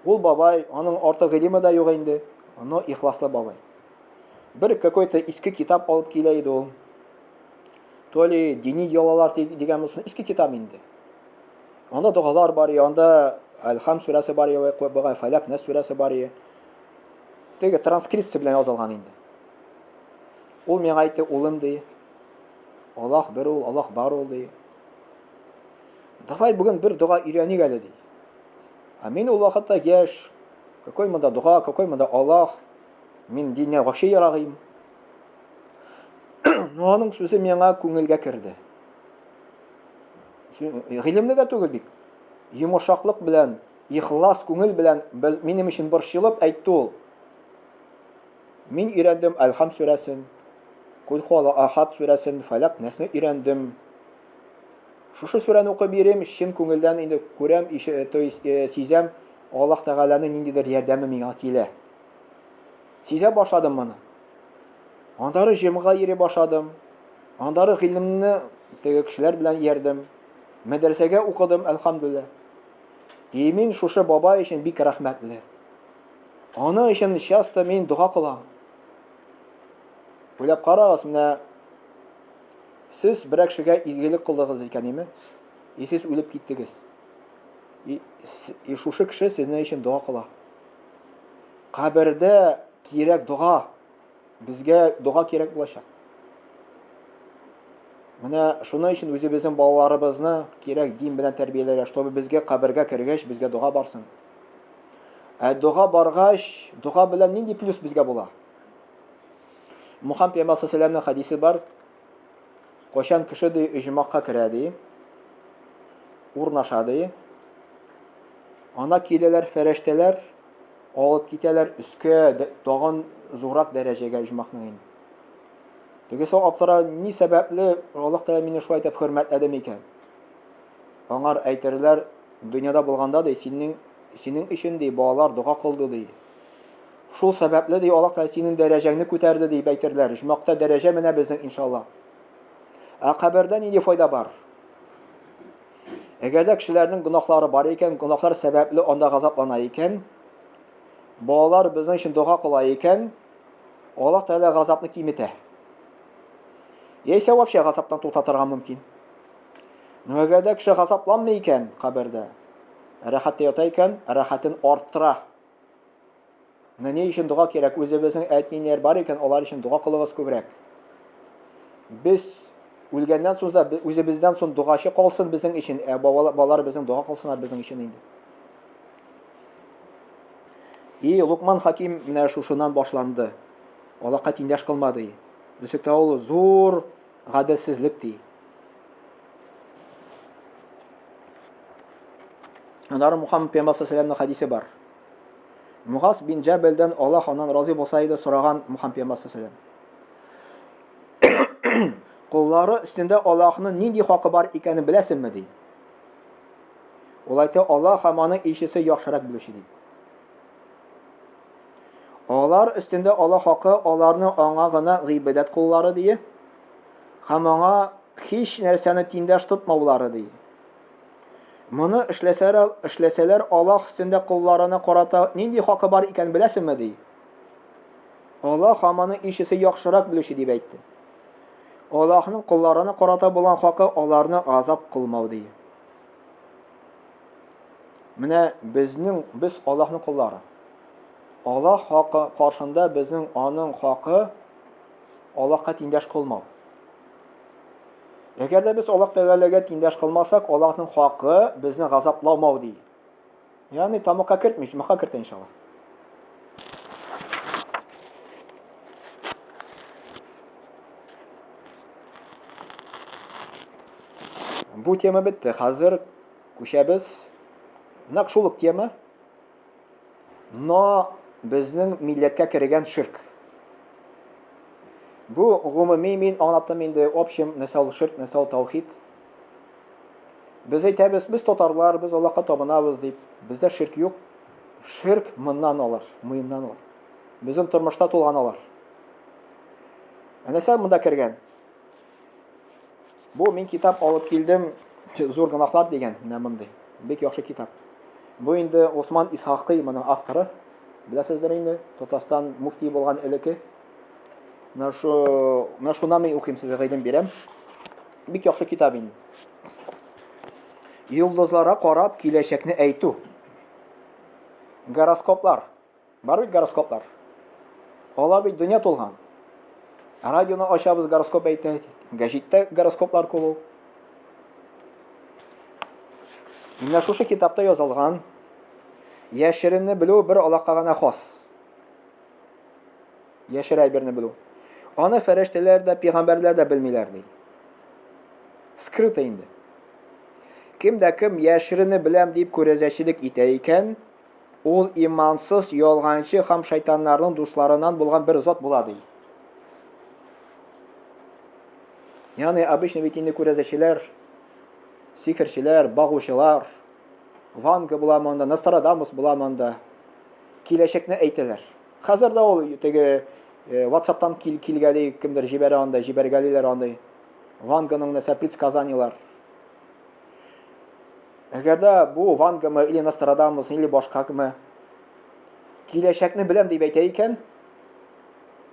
Speaker 1: Ул бабай, аның артык гыйлеме дә юк инде, но ихласлы бабай. Бер какой-то иске китап алып килә иде ул. То ли дини йолалар дигән булсын, иске китап инде. Анда догалар бар, анда Әлхам сүрәсе бар, бугай Фәләк, Нәс сүрәсе бар. Теге транскрипция белән язылган инде. Ул миңа әйтте, улым ди. Аллаһ бер ул, Аллаһ бар ул ди. Давай бүген бер дога өйрәник әле ди. Ә мин ул вакытта яшь, какой монда дога, какой монда Аллаһ, мин диннән вообще ерагыйм. Но аның сүзе миңа күңелгә керде. Гыйлемле дә түгел бик. Йомшаклык белән, ихлас күңел белән без, минем өчен борчылып әйтте ул. Мин өйрәндем Әлхам сүрәсен, Кул хуала ахад сүрәсен, Фәләк Нәсне өйрәндем. Шушы сүрәне укып йөрим, чын күңелдән инде күрәм, то есть э, сизәм, Аллаһ Тәгаләнең ниндидер ярдәме миңа килә. Сизә башладым моны. Андары җомга йөри башладым. Андары гыйлемне теге кешеләр белән иярдем. Мәдрәсәгә укыдым, әлхәмдүлилләһ. И мин шушы бабай өчен бик рәхмәтле. Аның өчен часто мин дога кылам. Уйлап карагыз, менә. Сез берәр кешегә изгелек кылдыгыз икән, име? И сез үлеп киттегез. И, и шушы кеше сезнең өчен дога кыла. Кабердә кирәк дога. Безгә дога кирәк булачак. Менә шуның өчен үзебезнең балаларыбызны кирәк дин белән тәрбияләргә, чтобы безгә кабергә кергәч, безгә дога барсын. Ә дога баргач, дога белән нинди плюс безгә була? Мухаммад пәйгамбәр саллаллаху хадисе бар. Кайчан кеше ди иҗмакка керә ди, урнаша ди. Ана киләләр фәрештәләр, алып китәләр өскә, тагын зуррак дәрәҗәгә иҗмакның инде. Тегесе аптыра, ни сәбәпле Аллаһ Тәгалә мине шулай итеп хөрмәтләде микән? Аңар әйтерләр, дөньяда булганда ди, синең синең өчен ди, балалар дога кылды ди. Шул сәбәпле ди, Аллаһ Тәгалә синең дәрәҗәңне күтәрде дип әйтерләр. Җмакта дәрәҗә менә безнең иншалла. Ә кабердә нинди файда бар? Әгәр дә кешеләрнең гөнаһлары бар икән, гөнаһлар сәбәпле анда газаплана икән, балалар безнең өчен дога кыла икән, Аллаһ Тәгалә газапны киметә. Яисә вообще газаптан туктатырга мөмкин. Но әгәр дә кеше газапланмый икән кабердә, рәхәттә ята икән, рәхәтен арттыра. Менә ни өчен дога кирәк? Үзебезнең әти-әниләр бар икән, алар өчен дога кылыгыз күбрәк. Без үлгәннән соң да үзебездән соң догачы калсын безнең өчен, ә балалар безнең дога кылсыннар безнең өчен инде. И Лукман Хаким менә шушыннан башланды. Аллаһка тиңдәш кылма ди. Дөресектә ул зур гаделсезлек ди. Аннары Мухаммад пәйгамбәр саллаллаху хадисе бар. Мугас бин Җәбелдән Аллаһ аннан разый булса иде сораган Мухаммад пәйгамбәр саллаллаху Куллары өстендә Аллаһның нинди хакы бар икәнен беләсеңме ди. Ул әйтә, Аллаһ һәм аның илчесе яхшырак белүче дип. Алар өстендә Аллаһ хакы аларны аңа гына гыйбадәт кылулары ди. Һәм аңа һич нәрсәне тиңдәш тотмаулары ди. Моны эшләсәләр, эшләсәләр Аллаһ өстендә колларына карата нинди хакы бар икән беләсеңме ди. Аллаһ һәм аның илчесе яхшырак белүче дип әйтте. Аллаһның колларына карата булган хакы аларны газап кылмау ди. Менә безнең без Аллаһның коллары. Аллаһ хакы каршында безнең аның хакы Аллаһка тиңдәш кылмау. Әгәр дә без Аллаһ Тәгаләгә тиңдәш кылмасак, Аллаһның хакы безне газапламау ди. Ягъни тамакка кертми, җомака кертә иншалла. Бу тема бетте. Хәзер күчәбез. Нәкъ шул ук тема. Но безнең милләткә кергән ширк. Бу гомуми мин аңлаттым инде, общем, нәрсә ул ширк, нәрсә ул таухид. Без әйтәбез, без татарлар, без Аллаһка табынабыз дип. Бездә ширк юк. Ширк моннан алыр, муеннан алыр. Безнең тормышта тулган алар. Ә нәрсә монда кергән? Бу мин китап алып килдем, зур гөнаһлар дигән, менә мондый. Бик яхшы китап. Бу инде Осман Исхакый моның авторы. Беләсездер инде, Татарстан муфтие булган элеке. Менә шу, менә шуннан мин укыйм сезгә гыйлем бирәм. Бик яхшы китап инде. Йолдызларга карап киләчәкне әйтү. Гороскоплар. Бар бит гороскоплар. Алар бит дөнья тулган. Радионы ачабыз, гороскоп әйтә. Гәҗиттә гороскоплар күп ул. Менә шушы китапта язылган яшеренне белү бер Аллаһка гына хас. Яшер әйберне белү. Аны фәрештәләр дә, пәйгамбәрләр дә белмиләр ди. Скрыто инде. Кем дә кем яшеренне беләм дип күрәзәчелек итә икән, Ул имансыз, ялганчы һәм шайтаннарның дусларыннан булган бер зат була, ди. Ягъни обычно бит инде күрәзәчеләр, сихерчеләр, багучылар, Ванга була монда, Нострадамус була монда. Киләчәкне әйтәләр. Хәзер дә ул теге э, WhatsApp-тан кил, килгәли, кемдер җибәрә анда, җибәргәлиләр андый. Ванганың нәрсә предсказаниеләр. Әгәр дә бу Вангамы или Нострадамус или башкамы киләчәкне беләм дип әйтә икән,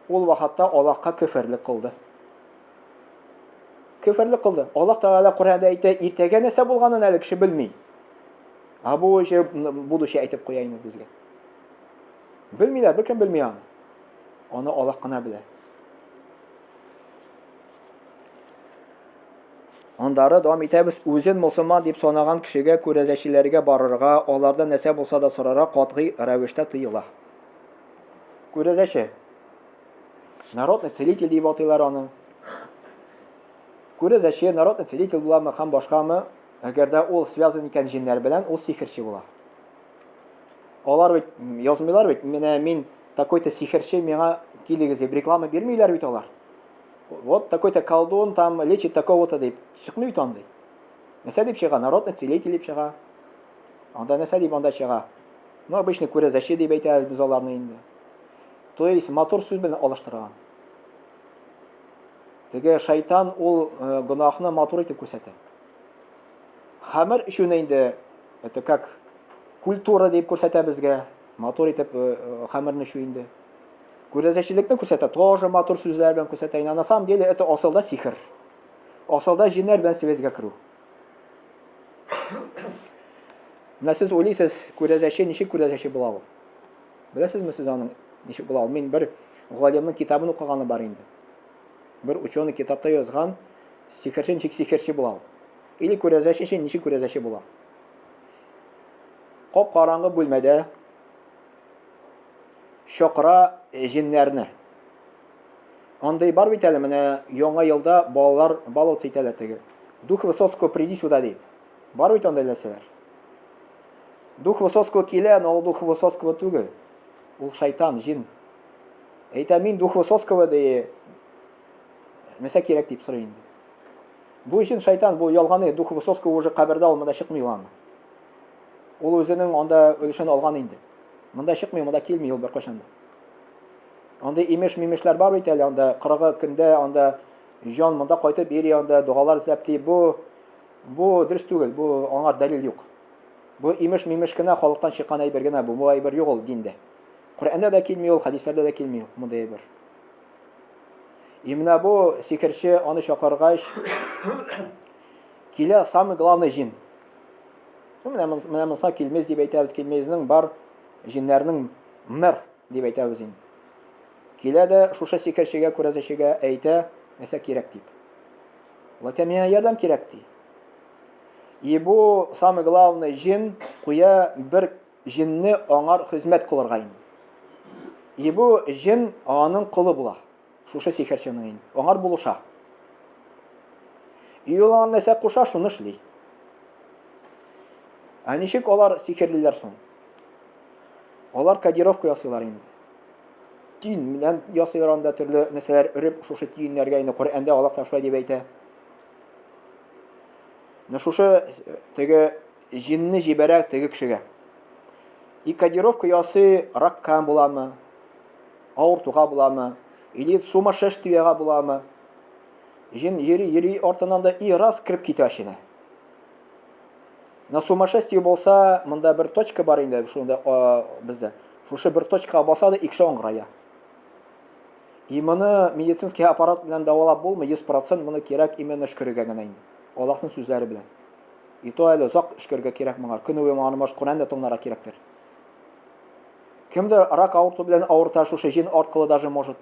Speaker 1: ул вакытта Аллаһка көферлек кылды. Көферлек кылды. Аллаһ Тәгалә Коръәндә әйтә, иртәгә нәрсә булганын әле кеше белми. Ә бу уже будущее әйтеп куя инде безгә. Белмиләр, беркем белми аны. Аны Аллаһ кына белә. Андары дәвам итәбез, үзен мосылман дип санаган кешегә күрәзәчеләргә барырга, алардан нәрсә булса да сорарга катгый рәвештә тыела. Күрәзәче. Народный целитель дип атыйлар аны. Күрәзәче, народный целитель буламы һәм башкамы, әгәр дә ул связан икән җиннәр белән, ул сихерче була. Алар бит язмыйлар бит, менә мин такой-то сихерче, миңа килегез дип реклама бирмиләр бит алар. Вот такой-то колдун там лечит такого-то дип чыкмый бит андый. Нәрсә дип чыга? Народный целитель дип чыга. Анда нәрсә дип анда чыга? Ну, обычный күрәзәче дип әйтәбез без аларны инде. То есть матур сүз белән алыштырган. Теге шайтан ул э, гөнаһны матур итеп күрсәтә. Хәмер эчүне инде это как культура дип күрсәтә безгә. Матур итеп э, э, хәмерне эчү инде. Күрәзәчелекне күрсәтә, тоже матур сүзләр белән күрсәтә. На самом деле это асылда сихер. Асылда җиннәр белән связьгә керү. Менә сез уйлыйсыз, күрәзәче ничек күрәзәче була ул? Беләсезме сез аның ничек була ул? Мин бер галимнең китабын укыганы бар инде. Бер ученый китапта язган, сихерче ничек сихерче була ул? Или күрәзәче ничек күрәзәче була? Кап-караңгы бүлмәдә чакыра җеннәрне. Андый бар бит әле, менә яңа елда балалар баловаться итәләр теге. Дух Высоцкого приди сюда дип. Бар бит андый нәрсәләр. Дух Высоцкого килә, но ул Дух Высоцкого түгел. Ул шайтан, җин. Әйтә, мин Дух Высоцкого ди. Нәрсә кирәк дип сорый инде. Бу өчен шайтан, бу ялганы, Дух Высоцкого уже кабердә ул монда чыкмый ул аны. Ул үзенең анда өлешен алган инде. Монда чыкмый, монда килми ул беркайчан да. Анда имеш-мимешләр бар бит әле, анда 40 көндә анда җан монда кайтып йөри, анда догалар эзләп ди. Бу бу дөрес түгел, бу аңа дәлил юк. Бу имеш-мимеш кенә халыктан чыккан әйбер генә бу. Бу әйбер юк ул диндә. Коръәндә дә килми ул, хәдисләрдә дә килми ул мондый әйбер. И менә бу сихерче аны чакыргач, килә самый главный җин. Ну, менә менә монса килмез дип әйтәбез, килмезнең бар җиннәрнең мэр дип әйтәбез инде. Килә дә шушы сихерчегә, күрәзәчегә әйтә, нәрсә кирәк дип. Ул әйтә, миңа ярдәм кирәк ди. И бу самый главный җин куя бер җинне аңар хезмәт кылырга инде. И бу җин аның колы була. Шушы сихерченең инде. Аңар булыша. И ул аңа нәрсә куша, шуны эшли. Ә ничек алар сихерлиләр соң? Алар кодировка ясыйлар инде. Тиен белән ясыйлар анда төрле нәрсәләр өреп, шушы тиеннәргә инде Коръәндә Аллаһ та шулай дип әйтә. Менә шушы э, теге җинне җибәрә теге кешегә. И кодировка ясый ракка буламы, авыртуга буламы, или сумасшествиега буламы. Җин йөри, йөри артыннан да и раз кереп китә эченә. На сумасшествие булса, монда бер точка бар инде, шунда бездә. Шушы бер точкага баса да икше аңгырая. И моны медицинский аппарат белән дәвалап булмый, 100% моны кирәк именно өшкерергә генә инде. Аллаһның сүзләре белән. И то әле озак өшкерергә кирәк моңа. Көне буе моңа намаз Коръән дә тыңларга кирәктер. Кемдер рак авырту белән авырта, шушы җин аркылы даже может.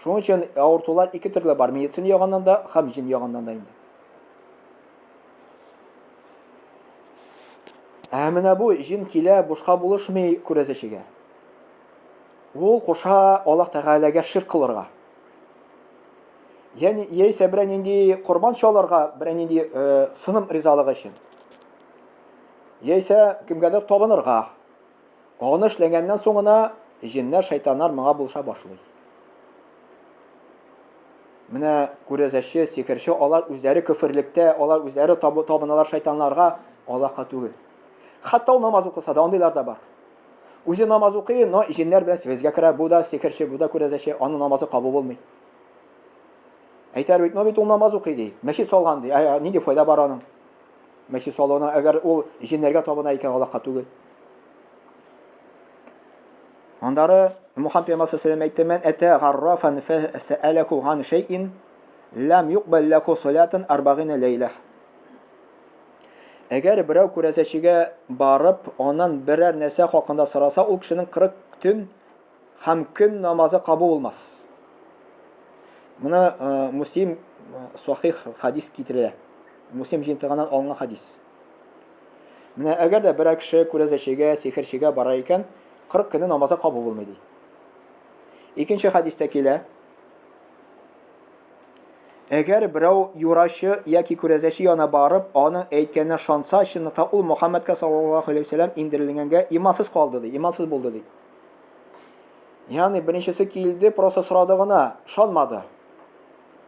Speaker 1: Шуның өчен авыртулар ике төрле бар, медицина ягыннан да һәм җин ягыннан да инде. Ә менә бу җин килә, бушка булышмый күрәзәчегә. Ул куша Аллаһ Тәгаләгә ширк кылырга. Ягъни яисә берәр нинди корбан чалырга, берәр нинди э, сыным ризалыгы өчен. Яисә кемгәдер табынырга. Аны эшләгәннән соң гына җеннәр, шайтаннар моңа булыша башлый. Менә күрәзәче, сихерче, алар үзләре көферлектә, алар үзләре табыналар шайтаннарга, Аллаһка түгел. Хәтта ул намаз укыса да, андыйлар да бар. Үзе намаз укый, но җеннәр белән связьгә керә, бу да сихерче, бу да күрәзәче, аның намазы кабул булмый. Әйтәр бит, но бит ул намаз укый ди, мәчет салган ди, ә нинди файда бар аның? Мәчет салуына, әгәр ул җеннәргә табына икән, Аллаһка түгел. Андары Мухаммад пәйгамбәр саллаллаху әйтте, "Мән әтә гаррафан фәсәләху ган шәйин". Ләм юкбәл ләху салятын арбагина ләйлә. Әгәр берәү күрәзәчегә барып, аннан берәр нәрсә хакында сораса, ул кешенең 40 төн һәм көн намазы кабул булмас. Моны э, Муслим э, сахих хадис китерә. Муслим җыентыгыннан алынган хадис. Менә әгәр дә берәр кеше күрәзәчегә, сихерчегә бара икән, 40 көне намазы кабул булмый ди. Икенче хадистә килә. Әгәр берәү юрачы яки күрәзәче янына барып, аның әйткәненә шанса, чынлыкта ул Мөхәммәдкә саллаллаһу алейһи вәсәләм индерелгәнгә имансыз калды ди, имансыз булды ди. Ягъни беренчесе килде, просто сорады гына, шанмады.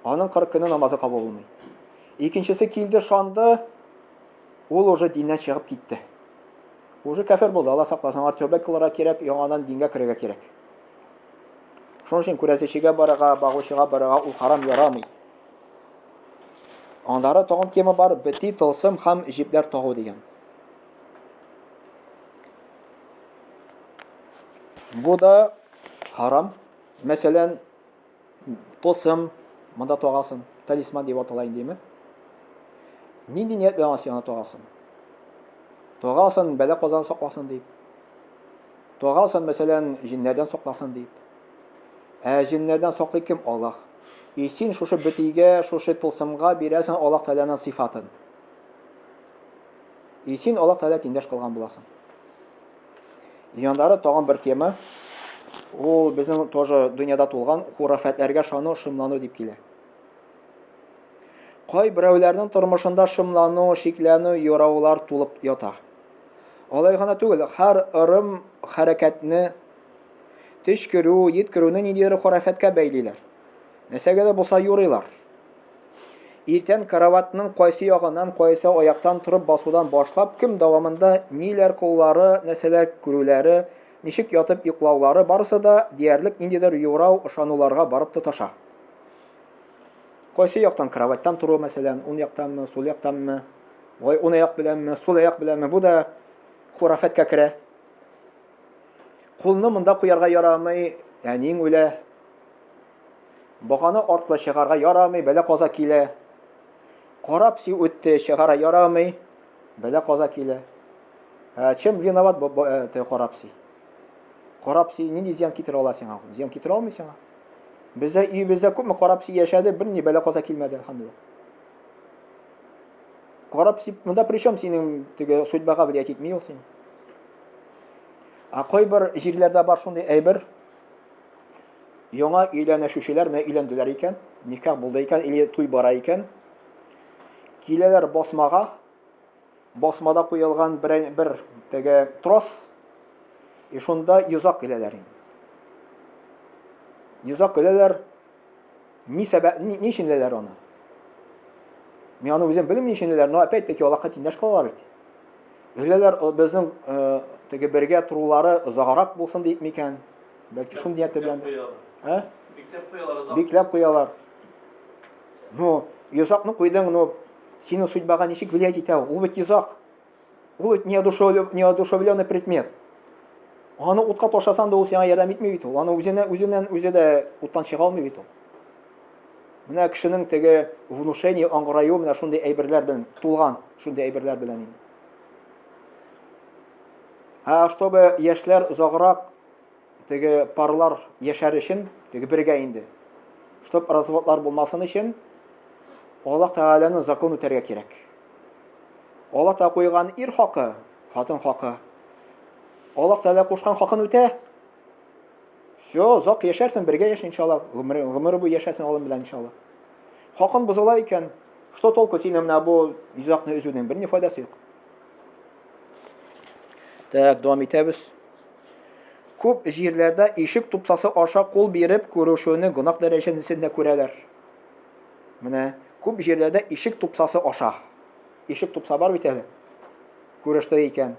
Speaker 1: Аның 40 көне намазы кабул булмый. Икенчесе килде, шанды, ул уже диннән чыгып китте. Уже кафир булды, Алла сакласын, аңа тәүбә кылырга кирәк, яңадан дингә керергә кирәк. Шуның өчен күрәзәчегә барырга, багучыга барырга ул харам ярамый. Аннары тагын тема бар, бети, тылсым һәм җипләр тагу дигән. Бу да харам. Мәсәлән, тылсым монда тагасың, талисман дип атала индеме? Нинди ният белән син аны тагасың? Тагасың, бәла казан сакласын дип. Тагасың, мәсәлән, җиннәрдән сакласын дип. Ә җиннәрдән саклый кем? Аллаһ. И син шушы бөтигә, шушы тылсымга бирәсең Аллаһ Тәгаләнең сыйфатын. И син Аллаһ Тәгалә тиңдәш кылган буласың. Яннары тагын бер тема. Ул безнең тоже дөньяда тулган хурафәтләргә шану, шомлану дип килә. Кай берәүләрнең тормышында шомлану, шикләнү, юраулар тулып ята. Алай гына түгел, һәр ырым хәрәкәтне төчкерү, йөткерүне ниндидер хурафәткә бәйлиләр. Нәрсәгә дә булса юрыйлар. Иртән караватның кайсы ягыннан, кайсы аяктан торып басудан башлап, көн дәвамында ниләр кылулары, нәрсәләр күрүләре, ничек ятып йоклаулары барысы да диярлек ниндидер юрау, ышануларга барып тоташа. Кайсы яктан кроватьтан тору, мәсәлән, уң яктанмы, сул яктанмы, ой, уң аяк беләнме, сул аяк беләнме, бу да хурафәткә керә. Кулны монда куярга ярамый, әниң үлә. Баганы артлы чыгарга ярамый, бәла каза килә. Карап си үтте, чыгара ярамый, бәла каза килә. Ә, чем виноват бу э, карап си? Карап си нинди зыян китерә ала сиңа? Зыян китерә алмый сиңа. Бездә өебездә күпме карап си яшәде, берни бәла каза килмәде, әлхәмдүлилләһ. Карап си, монда при чем синең теге судьбага влиять итми ул син? Ә кайбер җирләрдә бар шундый әйбер, Яңа өйләнешүчеләр менә өйләнделәр икән, никах булды икән или туй бара икән. Киләләр басмага. Басмада куелган бер, бер теге трос. И шунда йозак эләләр инде. Йозак эләләр. Ни сәбәп, ни, ни өчен эләләр аны? Мин аны үзем белмим ни өчен эләләр, но опять-таки Аллаһка тиңдәш кылалар бит. Эләләр безнең э, теге бергә торулары озаграк булсын дип микән? Бәлки шул нияте белән. Ә?
Speaker 2: Бикләп куялар.
Speaker 1: Бикләп куялар. Ну, йозакны куйдың, но синең судьбага ничек влиять итә ул? Ул бит йозак. Ул бит неодушевленный предмет. Аны утка ташласаң да ул сиңа ярдәм итми бит ул. Аны үзенә үзеннән үзе дә уттан чыга алмый бит ул. Менә кешенең теге внушение, аңгыраю менә шундый әйберләр белән тулган, шундый әйберләр белән инде. Ә чтобы яшьләр озаграк теге парлар яшәр өчен, теге бергә инде. Чтоб разводлар булмасын өчен, Аллаһ Тәгаләнең закон үтәргә кирәк. Аллаһ Тәгалә куйган ир хакы, хатын хакы. Аллаһ Тәгалә кушкан хакын үтә. Все, озак яшәрсең, бергә яшә иншалла. Гомер, гомер буе яшәрсең Аллаһ белән иншалла. Хакын бозыла икән, что толку синең менә бу йозакны өзүнең берни файдасы юк. Так, дәвам итәбез. Күп җирләрдә ишек тупсасы аша кул биреп күрешүне гөнаһ дәрәҗәсендә күрәләр. Менә күп җирләрдә ишек тупсасы аша. Ишек тупса бар бит әле. Күреште икән.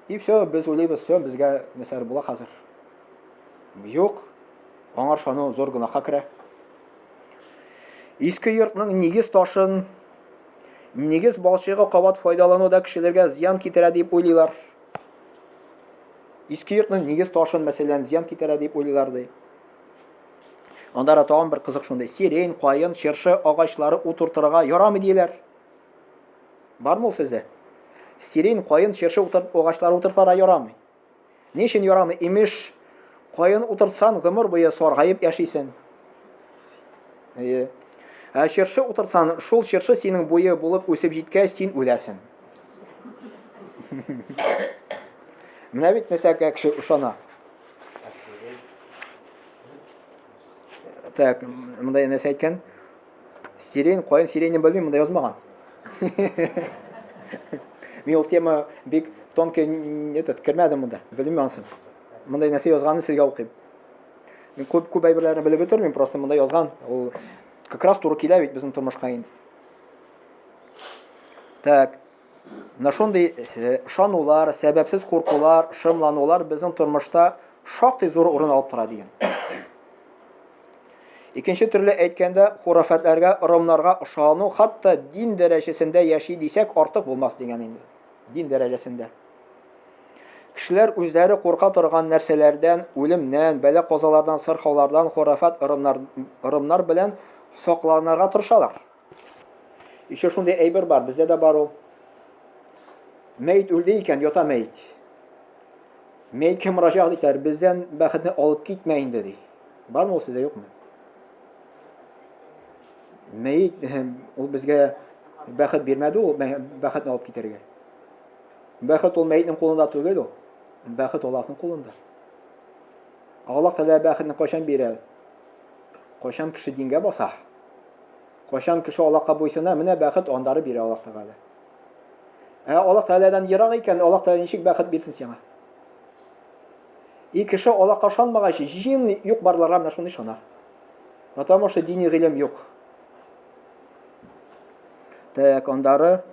Speaker 1: И все, без уйлыйбыз, все, безгә нәрсәләр була хәзер. Юк. Аңар шану зур гөнаһка керә. Иске йортның нигез ташын нигез балчыгы кабат файдалану да кешеләргә зыян китерә дип уйлыйлар. Иске йортның нигез ташын, мәсәлән, зыян китерә дип уйлыйлар ди. Анда тагын бер кызык шундый. Сирень, каен, чыршы агачлары утыртырга ярамый диләр. Бармы ул сездә? Сирень, каен, чыршы утырт, агачлары утыртырга ярамый. Ни өчен ярамый? Имеш, каен утыртсан, гомер буе саргаеп яшисең. Әйе. Ә чыршы утыртсан, шул чыршы синең буе булып үсеп җиткәч, син үләсең. Менә бит нәрсәгә кеше ышана. Так, монда нәрсә әйткән? Сирень, каен сиренен белмим, монда язмаган. Мин ул тема бик тонкий этот кермәдем монда. Белмим анысын. Монда нәрсә язганын сезгә укыйм. Мин күп күп әйберләрне белеп бетермим, просто монда язган. Ул как раз туры килә бит безнең тормышка инде. Так. Менә шундый э, ышанулар, сәбәпсез куркулар, шомланулар безнең тормышта шактый зур урын алып тора дигән. Икенче төрле әйткәндә, хурафәтләргә, ырымнарга ышану хатта дин дәрәҗәсендә яши дисәк артык булмас дигән инде. Дин дәрәҗәсендә. Кешеләр үзләре курка торган нәрсәләрдән, үлемнән, бәла-казалардан, сырхаулардан, хурафәт ырымнар, ырымнар белән сакланырга тырышалар. Еще шундый әйбер бар, бездә дә бар ул. Мәет үлде икән, ята мәет. Мәеткә мөрәҗәгать итәр, бездән бәхетне алып китмә инде, ди. Бармы ул сездә, юкмы? Мәет ул безгә бәхет бирмәде ул бәхетне алып китәргә. Бәхет ул мәетнең кулында түгел ул. Бәхет Аллаһның кулында. Аллаһ Тәгалә бәхетне кайчан бирә? Кайчан кеше дингә баса? Кайчан кеше Аллаһка буйсына, менә бәхет андары бирә Аллаһ Тәгалә. Ә Аллаһ Тәгаләдән ерак икән, Аллаһ Тәгалә ничек бәхет бирсен сиңа? И кеше Аллаһка ышанмагач, җин юк барларга менә шуны ышана. Потому что дини гыйлем юк. Так, андары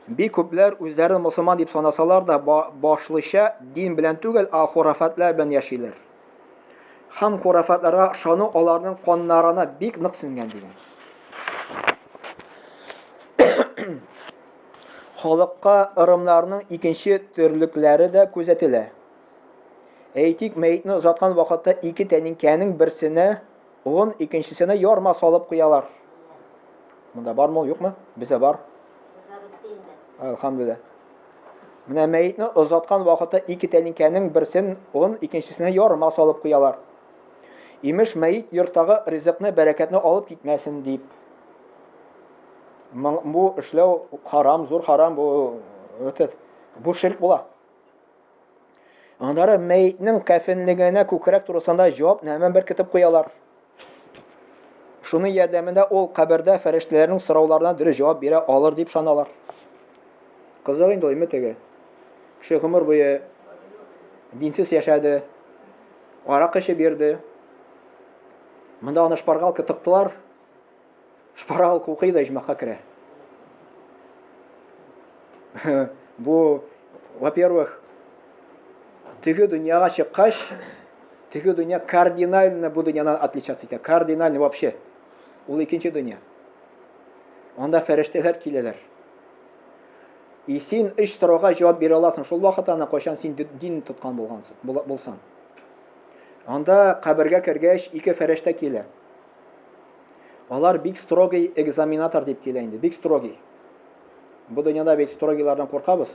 Speaker 1: бик күпләр үзләрен мусульман дип санасалар да, башлыча дин белән түгел, ә хурафатлар белән яшиләр. Һәм хурафатларга ышану аларның каннарына бик нык сеңгән дигән. Халыкка ырымнарның икенче төрлекләре дә күзәтелә. Әйтик, мәетне озаткан вакытта ике тәлинкәнең берсенә он, икенчесенә ярма салып куялар. Монда бармы ул, юкмы? Бездә бар. Әлхәмдүлилләһ. Менә мәетне озаткан вакытта ике тәлинкәнең берсен он, икенчесенә ярма салып куялар. Имеш, мәет йорттагы ризыкны, бәрәкәтне алып китмәсен дип. Бу эшләү харам, зур харам, бу этот, бу ширк була. Аннары мәетнең кәфенлегенә күкрәк турысында җавап нәмә беркетеп куялар. Шуның ярдәмендә ул кабердә фәрештәләрнең сорауларына дөрес җавап бирә алыр дип шаналар. Кызык инде ул теге. Кеше гомер буе динсез яшәде, арак эчеп йөрде. Монда аны шпаргалка тыктылар. Шпаргалка укый да иҗмахка керә. Бу, во-первых, теге дөньяга чыккач, теге дөнья кардинально бу дөньядан отличаться итә. Кардинально вообще. Ул икенче дөнья. Анда фәрештәләр киләләр. И син өч сорауга җавап бирә аласың шул вакытта ана кайчан син дин тоткан булгансың, булсаң. Анда кабергә кергәч ике фәрештә килә. Алар бик строгий экзаменатор дип килә инде, бик строгий. Бу дөньяда бит строгийлардан куркабыз.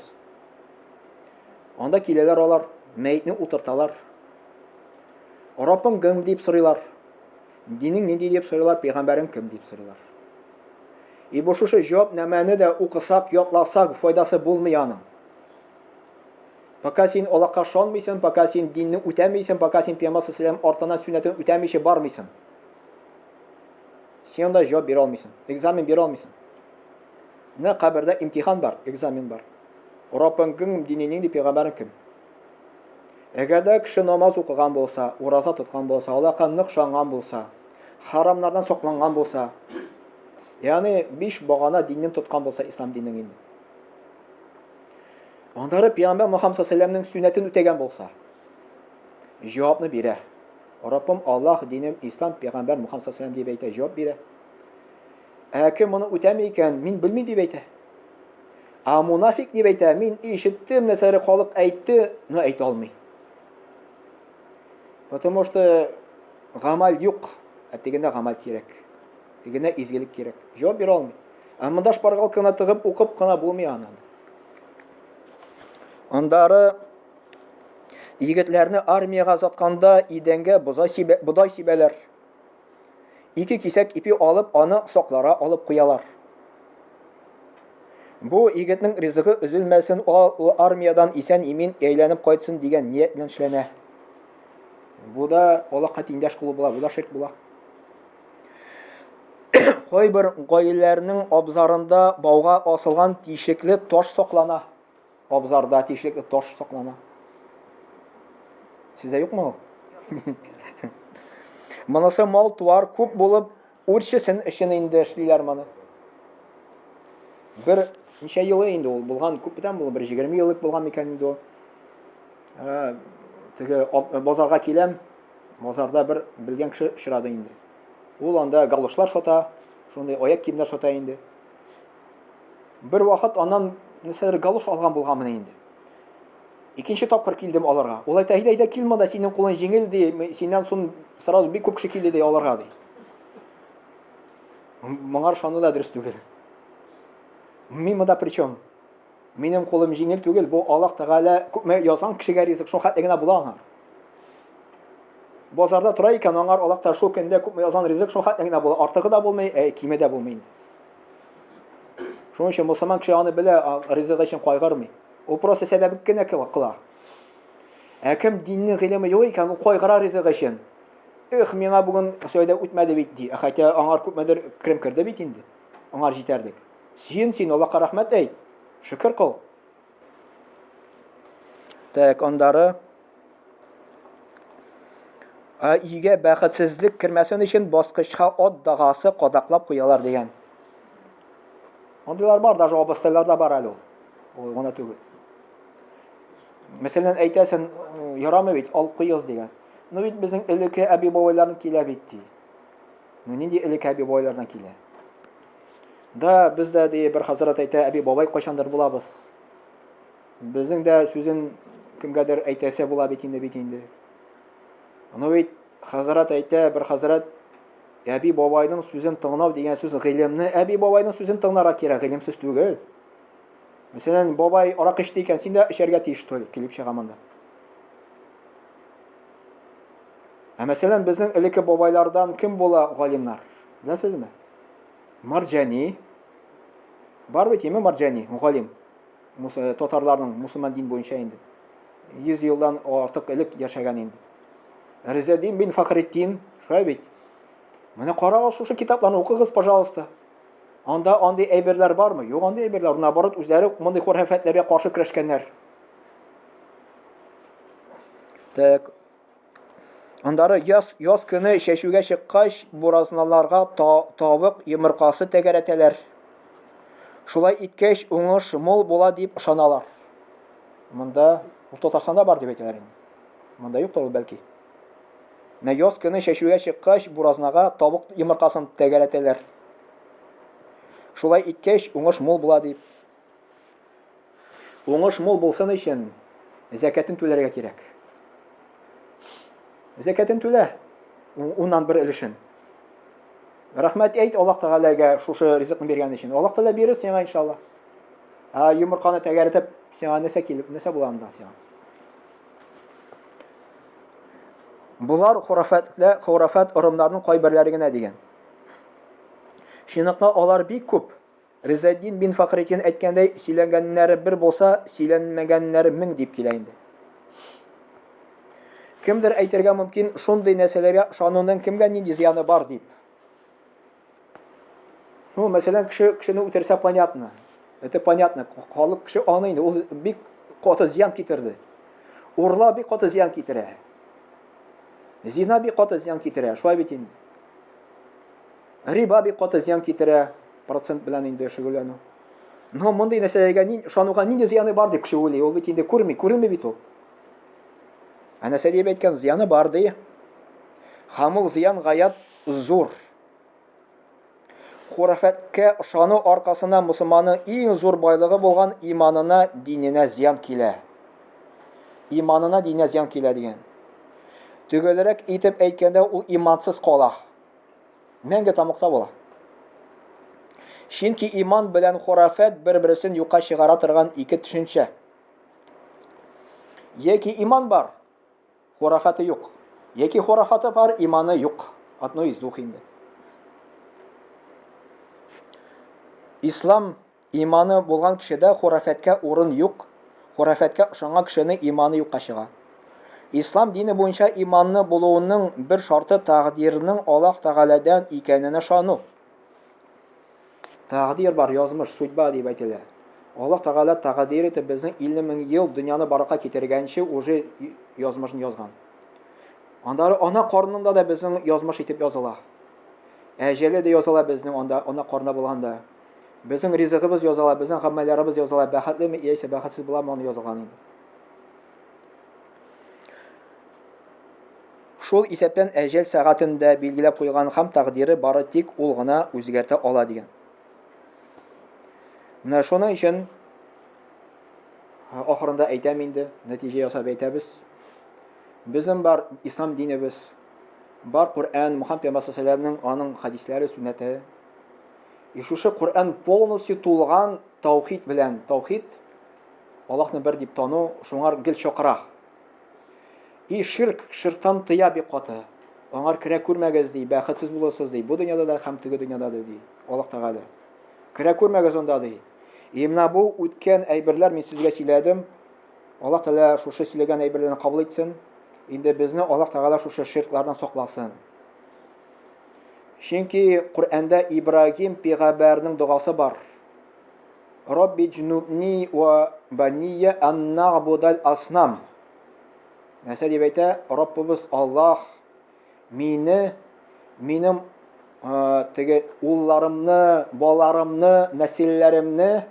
Speaker 1: Анда киләләр алар, мәетне утырталар. Раббың кем дип сорыйлар. Динең нинди дип сорыйлар, пәйгамбәрең кем дип сорыйлар. И бу шушы җавап нәмәне дә укысак, ятласак, файдасы булмый аның. Пока син Аллаһка ышанмыйсың, пока син динне үтәмисең, пока син Пәйгамбәр саллаллаху артыннан сөннәтен үтәмичә бармыйсың. Син анда җавап бирә алмыйсың, экзамен бирә алмыйсың. Менә кабердә имтихан бар, экзамен бар. Раббың кем, дине нинди, пәйгамбәрең кем? Әгәр дә кеше намаз укыган булса, ураза тоткан булса, Аллаһка нык ышанган булса, харамнардан сакланган булса, ягъни биш багана динен тоткан булса, ислам динен инде. Аннары пәйгамбәр Мухаммад саллаллаху сөннәтен үтәгән булса, җавапны бирә. Раббым Аллаһ, динем ислам, пәйгамбәр Мухаммад саллаллаху дип әйтә, җавап бирә. Ә кем моны үтәми икән, мин белмим дип әйтә. Ә мунафик дип әйтә, мин ишеттем, нәрсәләр халык әйтте, но әйтә алмый. Потому что гамәл юк, ә тегендә гамәл кирәк. Тегендә изгелек кирәк. Җавап бирә алмый. Ә монда шпаргалканы тыгып укып кына булмый аны. Андары егетләрне армиягә озатканда идәнгә бозай сибә, бодай сибәләр. Ике кисәк ипи алып, аны саклара алып куялар. Бу егетнең ризыгы өзелмәсен, ул армиядән исән-имин әйләнеп кайтсын дигән ният белән эшләнә. Бу да Аллаһка тиңдәш кылу була, бу да ширк була. Кайбер гаиләләрнең абзарында бауга асылган тишекле таш саклана. Абзарда тишекле таш саклана. Сездә юкмы ул? Монысы мал-туар күп булып, үрчесен өчен инде эшлиләр моны. Бер ничә елы инде ул булган, күптән булган, бер 20 еллык булган микән инде ул. Э, теге базарга киләм, базарда бер белгән кеше очрады инде. Ул анда галошлар сата, шундый аяк киемнәр сата инде. Бер вакыт аннан нәрсәдер галош алган булганмын инде. Икенче тапкыр килдем аларга. Ул әйтә, әйдә, әйдә, кил монда, синең кулың җиңел, ди, синнән соң сразу бик күп кеше килде, ди, аларга, ди. Моңар ышану да дөрес түгел. Мин монда при чем? Минем кулым җиңел түгел, бу Аллаһ Тәгалә күпме язган кешегә ризык, шул хәтле генә була аңа. Базарда тора икән, аңар Аллаһ Тәгалә шул көндә күпме язган ризык, шул хәтле генә була. Артыгы да булмый, ә киме дә булмый инде. Шуның өчен мусульман кеше аны белә, ризыгы өчен кайгырмый. Ул просто сәбәп кенә кыла. Ә кем диннең гыйлеме юк икән, ул кайгыра ризыгы өчен. Эх, миңа бүген сәүдә үтмәде бит, ди. Хотя аңар күпмедер керем керде бит инде. Аңар җитәрлек. Сөен син, Аллаһка рәхмәт әйт. Шөкер кыл. Так, андары Ә өйгә бәхетсезлек кермәсен өчен баскычка ат дагасы кадаклап куялар дигән. Андыйлар бар, даже абыстайларда бар әле ул. Ул гына түгел. Мәсәлән, әйтәсен, ярамый бит, алып куегыз дигән. Ну бит безнең элекке әби-бабайлардан килә бит ди. Ну нинди элекке әби-бабайлардан килә? Да, без дә ди бер хәзрәт әйтә, әби-бабай кайчандыр булабыз. Безнең дә сүзен кемгәдер әйтәсе була бит инде бит инде. Ну бит хәзрәт әйтә, бер хәзрәт әби бабайның сүзен тыңлау дигән сүз гыйлемне әби бабайның сүзен тыңларга кирәк, гыйлемсез түгел. Мәсәлән, бабай аракы эчте икән, син дә эчәргә тиеш түгел, килеп чыга монда. Ә мәсәлән, безнең элекке бабайлардан кем була галимнар? Беләсезме? Марҗани. Бар бит, име Марҗани, галим. Э, татарларның мусульман дин буенча инде. 100 елдан артык элек яшәгән инде. Ризадин бин Фахретдин, шулай бит. Менә карагыз шушы китапларны укыгыз, пожалуйста. Анда андый әйберләр бармы? Юк, андый әйберләр. Наоборот, үзләре мондый хөрәфәтләргә каршы көрәшкәннәр. Так. Андары яз, яз көне чәчүгә чыккач, буразналарга та, тавык йомыркасы тәгәрәтәләр. Шулай иткәч, уңыш мул була дип ышаналар. Монда ул Татарстанда бар дип әйтәләр инде. Монда юктыр ул бәлки. Менә яз көне чәчүгә чыккач, буразнага тавык йомыркасын тәгәрәтәләр. Шулай иткәч, уңыш мул була дип. Уңыш мул булсын өчен зәкәтен түләргә кирәк. Зәкәтен түлә, уннан бер өлешен. Рәхмәт әйт Аллаһ Тәгаләгә шушы ризыкны биргән өчен. Аллаһ Тәгалә бирер сиңа иншалла. Ә йомырканы тәгәрәтеп, сиңа нәрсә килеп, нәрсә була анда сиңа? Болар хурафатлы, хурафат ырымнарның кайберләре генә дигән. Чынлыкта алар бик күп. Ризаэддин бин Фәхретдин әйткәндәй, сөйләнгәннәре бер булса, сөйләнмәгәннәре мең дип килә инде. Кемдер әйтергә мөмкин, шундый нәрсәләргә ышануның кемгә нинди зыяны бар дип. Ну, мәсәлән, кеше кешене үтерсә, понятно. Это понятно. Халык кеше аны инде ул бик каты зыян китерде. Урла бик каты зыян китерә. Зина бик каты зыян китерә. Шулай бит инде. Риба бик каты зыян китерә, процент белән инде шөгыльләнү. Но мондый нәрсәләргә ни, ышануга нинди зыяны бар дип кеше уйлый. Ул бит инде күрми, күренми бит ул. Ә нәрсә дип әйткән, зыяны бар ди. Һәм ул зыян гаять зур. Хурафәткә ышану аркасында мусульманның иң зур байлыгы булган иманына, диненә зыян килә. Иманына, диненә зыян килә дигән. Төгәлрәк итеп әйткәндә, ул имансыз кала. Мәңге тамыкта була. Чөнки иман белән хурафәт бер-берсен юкка чыгара торган ике төшенчә. Яки иман бар, хурафаты юк. Яки хурафаты бар, иманы юк. Одно из двух инде. Ислам Иманы булган кешедә хурафәткә урын юк, хурафәткә ышанган кешенең иманы юкка чыга. Ислам дине буенча иманны булуының бер шарты тәкъдирнең Аллаһ Тәгаләдән икәненә ышану. Тәкъдир бар, язмыш, судьба дип әйтелә. Аллаһ Тәгалә тәкъдир итеп безнең 50 мең ел дөньяны барлыкка китергәнче уже язмышын язган. Аннары ана карынында да безнең язмыш итеп языла. Әҗәле дә языла безнең анда ана карында булганда. Безнең ризыгыбыз языла, безнең гамәлләребез языла, бәхетлеме яисә бәхетсез буламы, аны язылган инде. Шул исәптән әҗәл сәгатен дә билгеләп куйган һәм тәкъдире бары тик ул гына үзгәртә ала дигән. Менә шуның өчен ахырында әйтәм инде, нәтиҗә ясап әйтәбез. Безнең бар ислам динебез, бар Коръән, Мухаммад пәйгамбәр саллаллаһу аның хадисләре, сөннәте. И шушы Коръән полностью тулган таухид белән. Таухид Аллаһны бер дип тану, шуңар гел чакыра. И ширк, ширктан тыя бик каты. Аңар керә күрмәгез ди, бәхетсез булырсыз ди. Бу дөньяда да һәм теге дөньяда да ди. Аллаһ Тәгалә. Керә күрмәгез анда ди. И менә бу үткән әйберләр мин сезгә сөйләдем. Аллаһ Тәгалә шушы сөйләгән әйберләрне кабул итсен. Инде безне Аллаһ Тәгалә шушы ширклардан сакласын. Чөнки Коръәндә Ибрагим пигамбәрнең догасы бар. Рабби джнубни ва бания ан нагбудал аснам. Нәрсә дип әйтә? Раббыбыз Аллаһ мине, минем теге улларымны, балаларымны, нәселләремне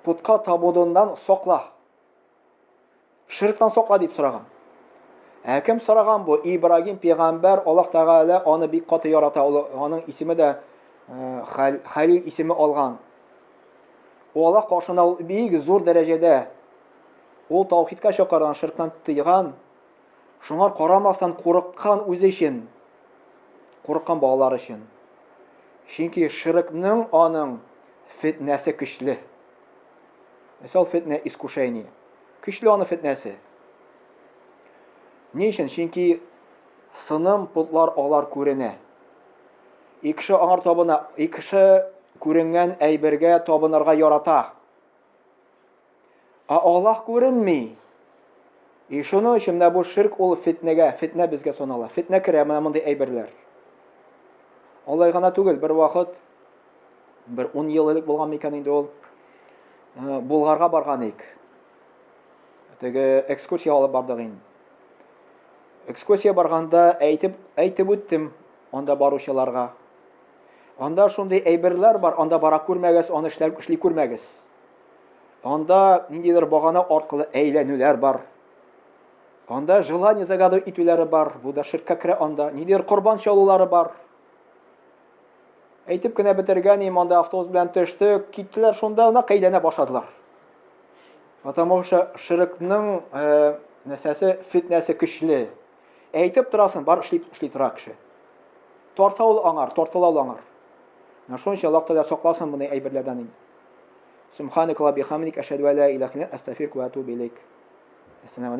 Speaker 1: путка табудыннан сакла. Ширктан сакла дип сораган. Ә кем сораган бу? Ибрагим пәйгамбәр, Аллаһ Тәгалә аны бик каты ярата. Ул аның исеме дә э, Халил исеме алган. Ул Аллаһ каршында ул бик зур дәрәҗәдә. Ул таухидка чакырган, ширктан тыйган. Шуңа карамастан курыккан үзе өчен. Курыккан балалар өчен. Чөнки ширкның аның фитнәсе көчле. Мисал фитнә искушение. Көчле аны фитнәсе. Ни өчен? Чөнки сыным потлар алар күренә. И кеше аңар табына, и кеше күренгән әйбергә табынырга ярата. Ә Аллаһ күренми. И шуның өчен менә бу ширк ул фитнәгә, фитнә безгә санала. Фитнә керә менә мондый әйберләр. Алай гына түгел, бер вакыт бер 10 ел элек булган микән инде ул, э, Булгарга барган идек. Теге экскурсия алып бардык инде. Экскурсия барганда әйтеп, әйтеп үттем анда баручыларга. Анда шундый әйберләр бар, анда бара күрмәгез, аны эшләр эшли күрмәгез. Анда ниндидер багана аркылы әйләнүләр бар. Анда желание загадывать итүләре бар. Бу да ширккә керә анда. Ниндидер корбан чалулары бар. Әйтеп кенә бетергән идем, анда автобус белән төштек, киттеләр шунда, нәкъ әйләнә башладылар. Потому что ширкның э, нәрсәсе, фитнәсе көчле. Әйтеп торасың, бар эшли, эшли тора кеше. Тарта ул аңар, тартыла ул аңар. Менә шуның өчен Аллаһ Тәгалә сакласын моны әйберләрдән инде. Субханакалла бихамдик, ашһаду ла илаһа илля астагфирука ва атубу илейк. Ассаламу.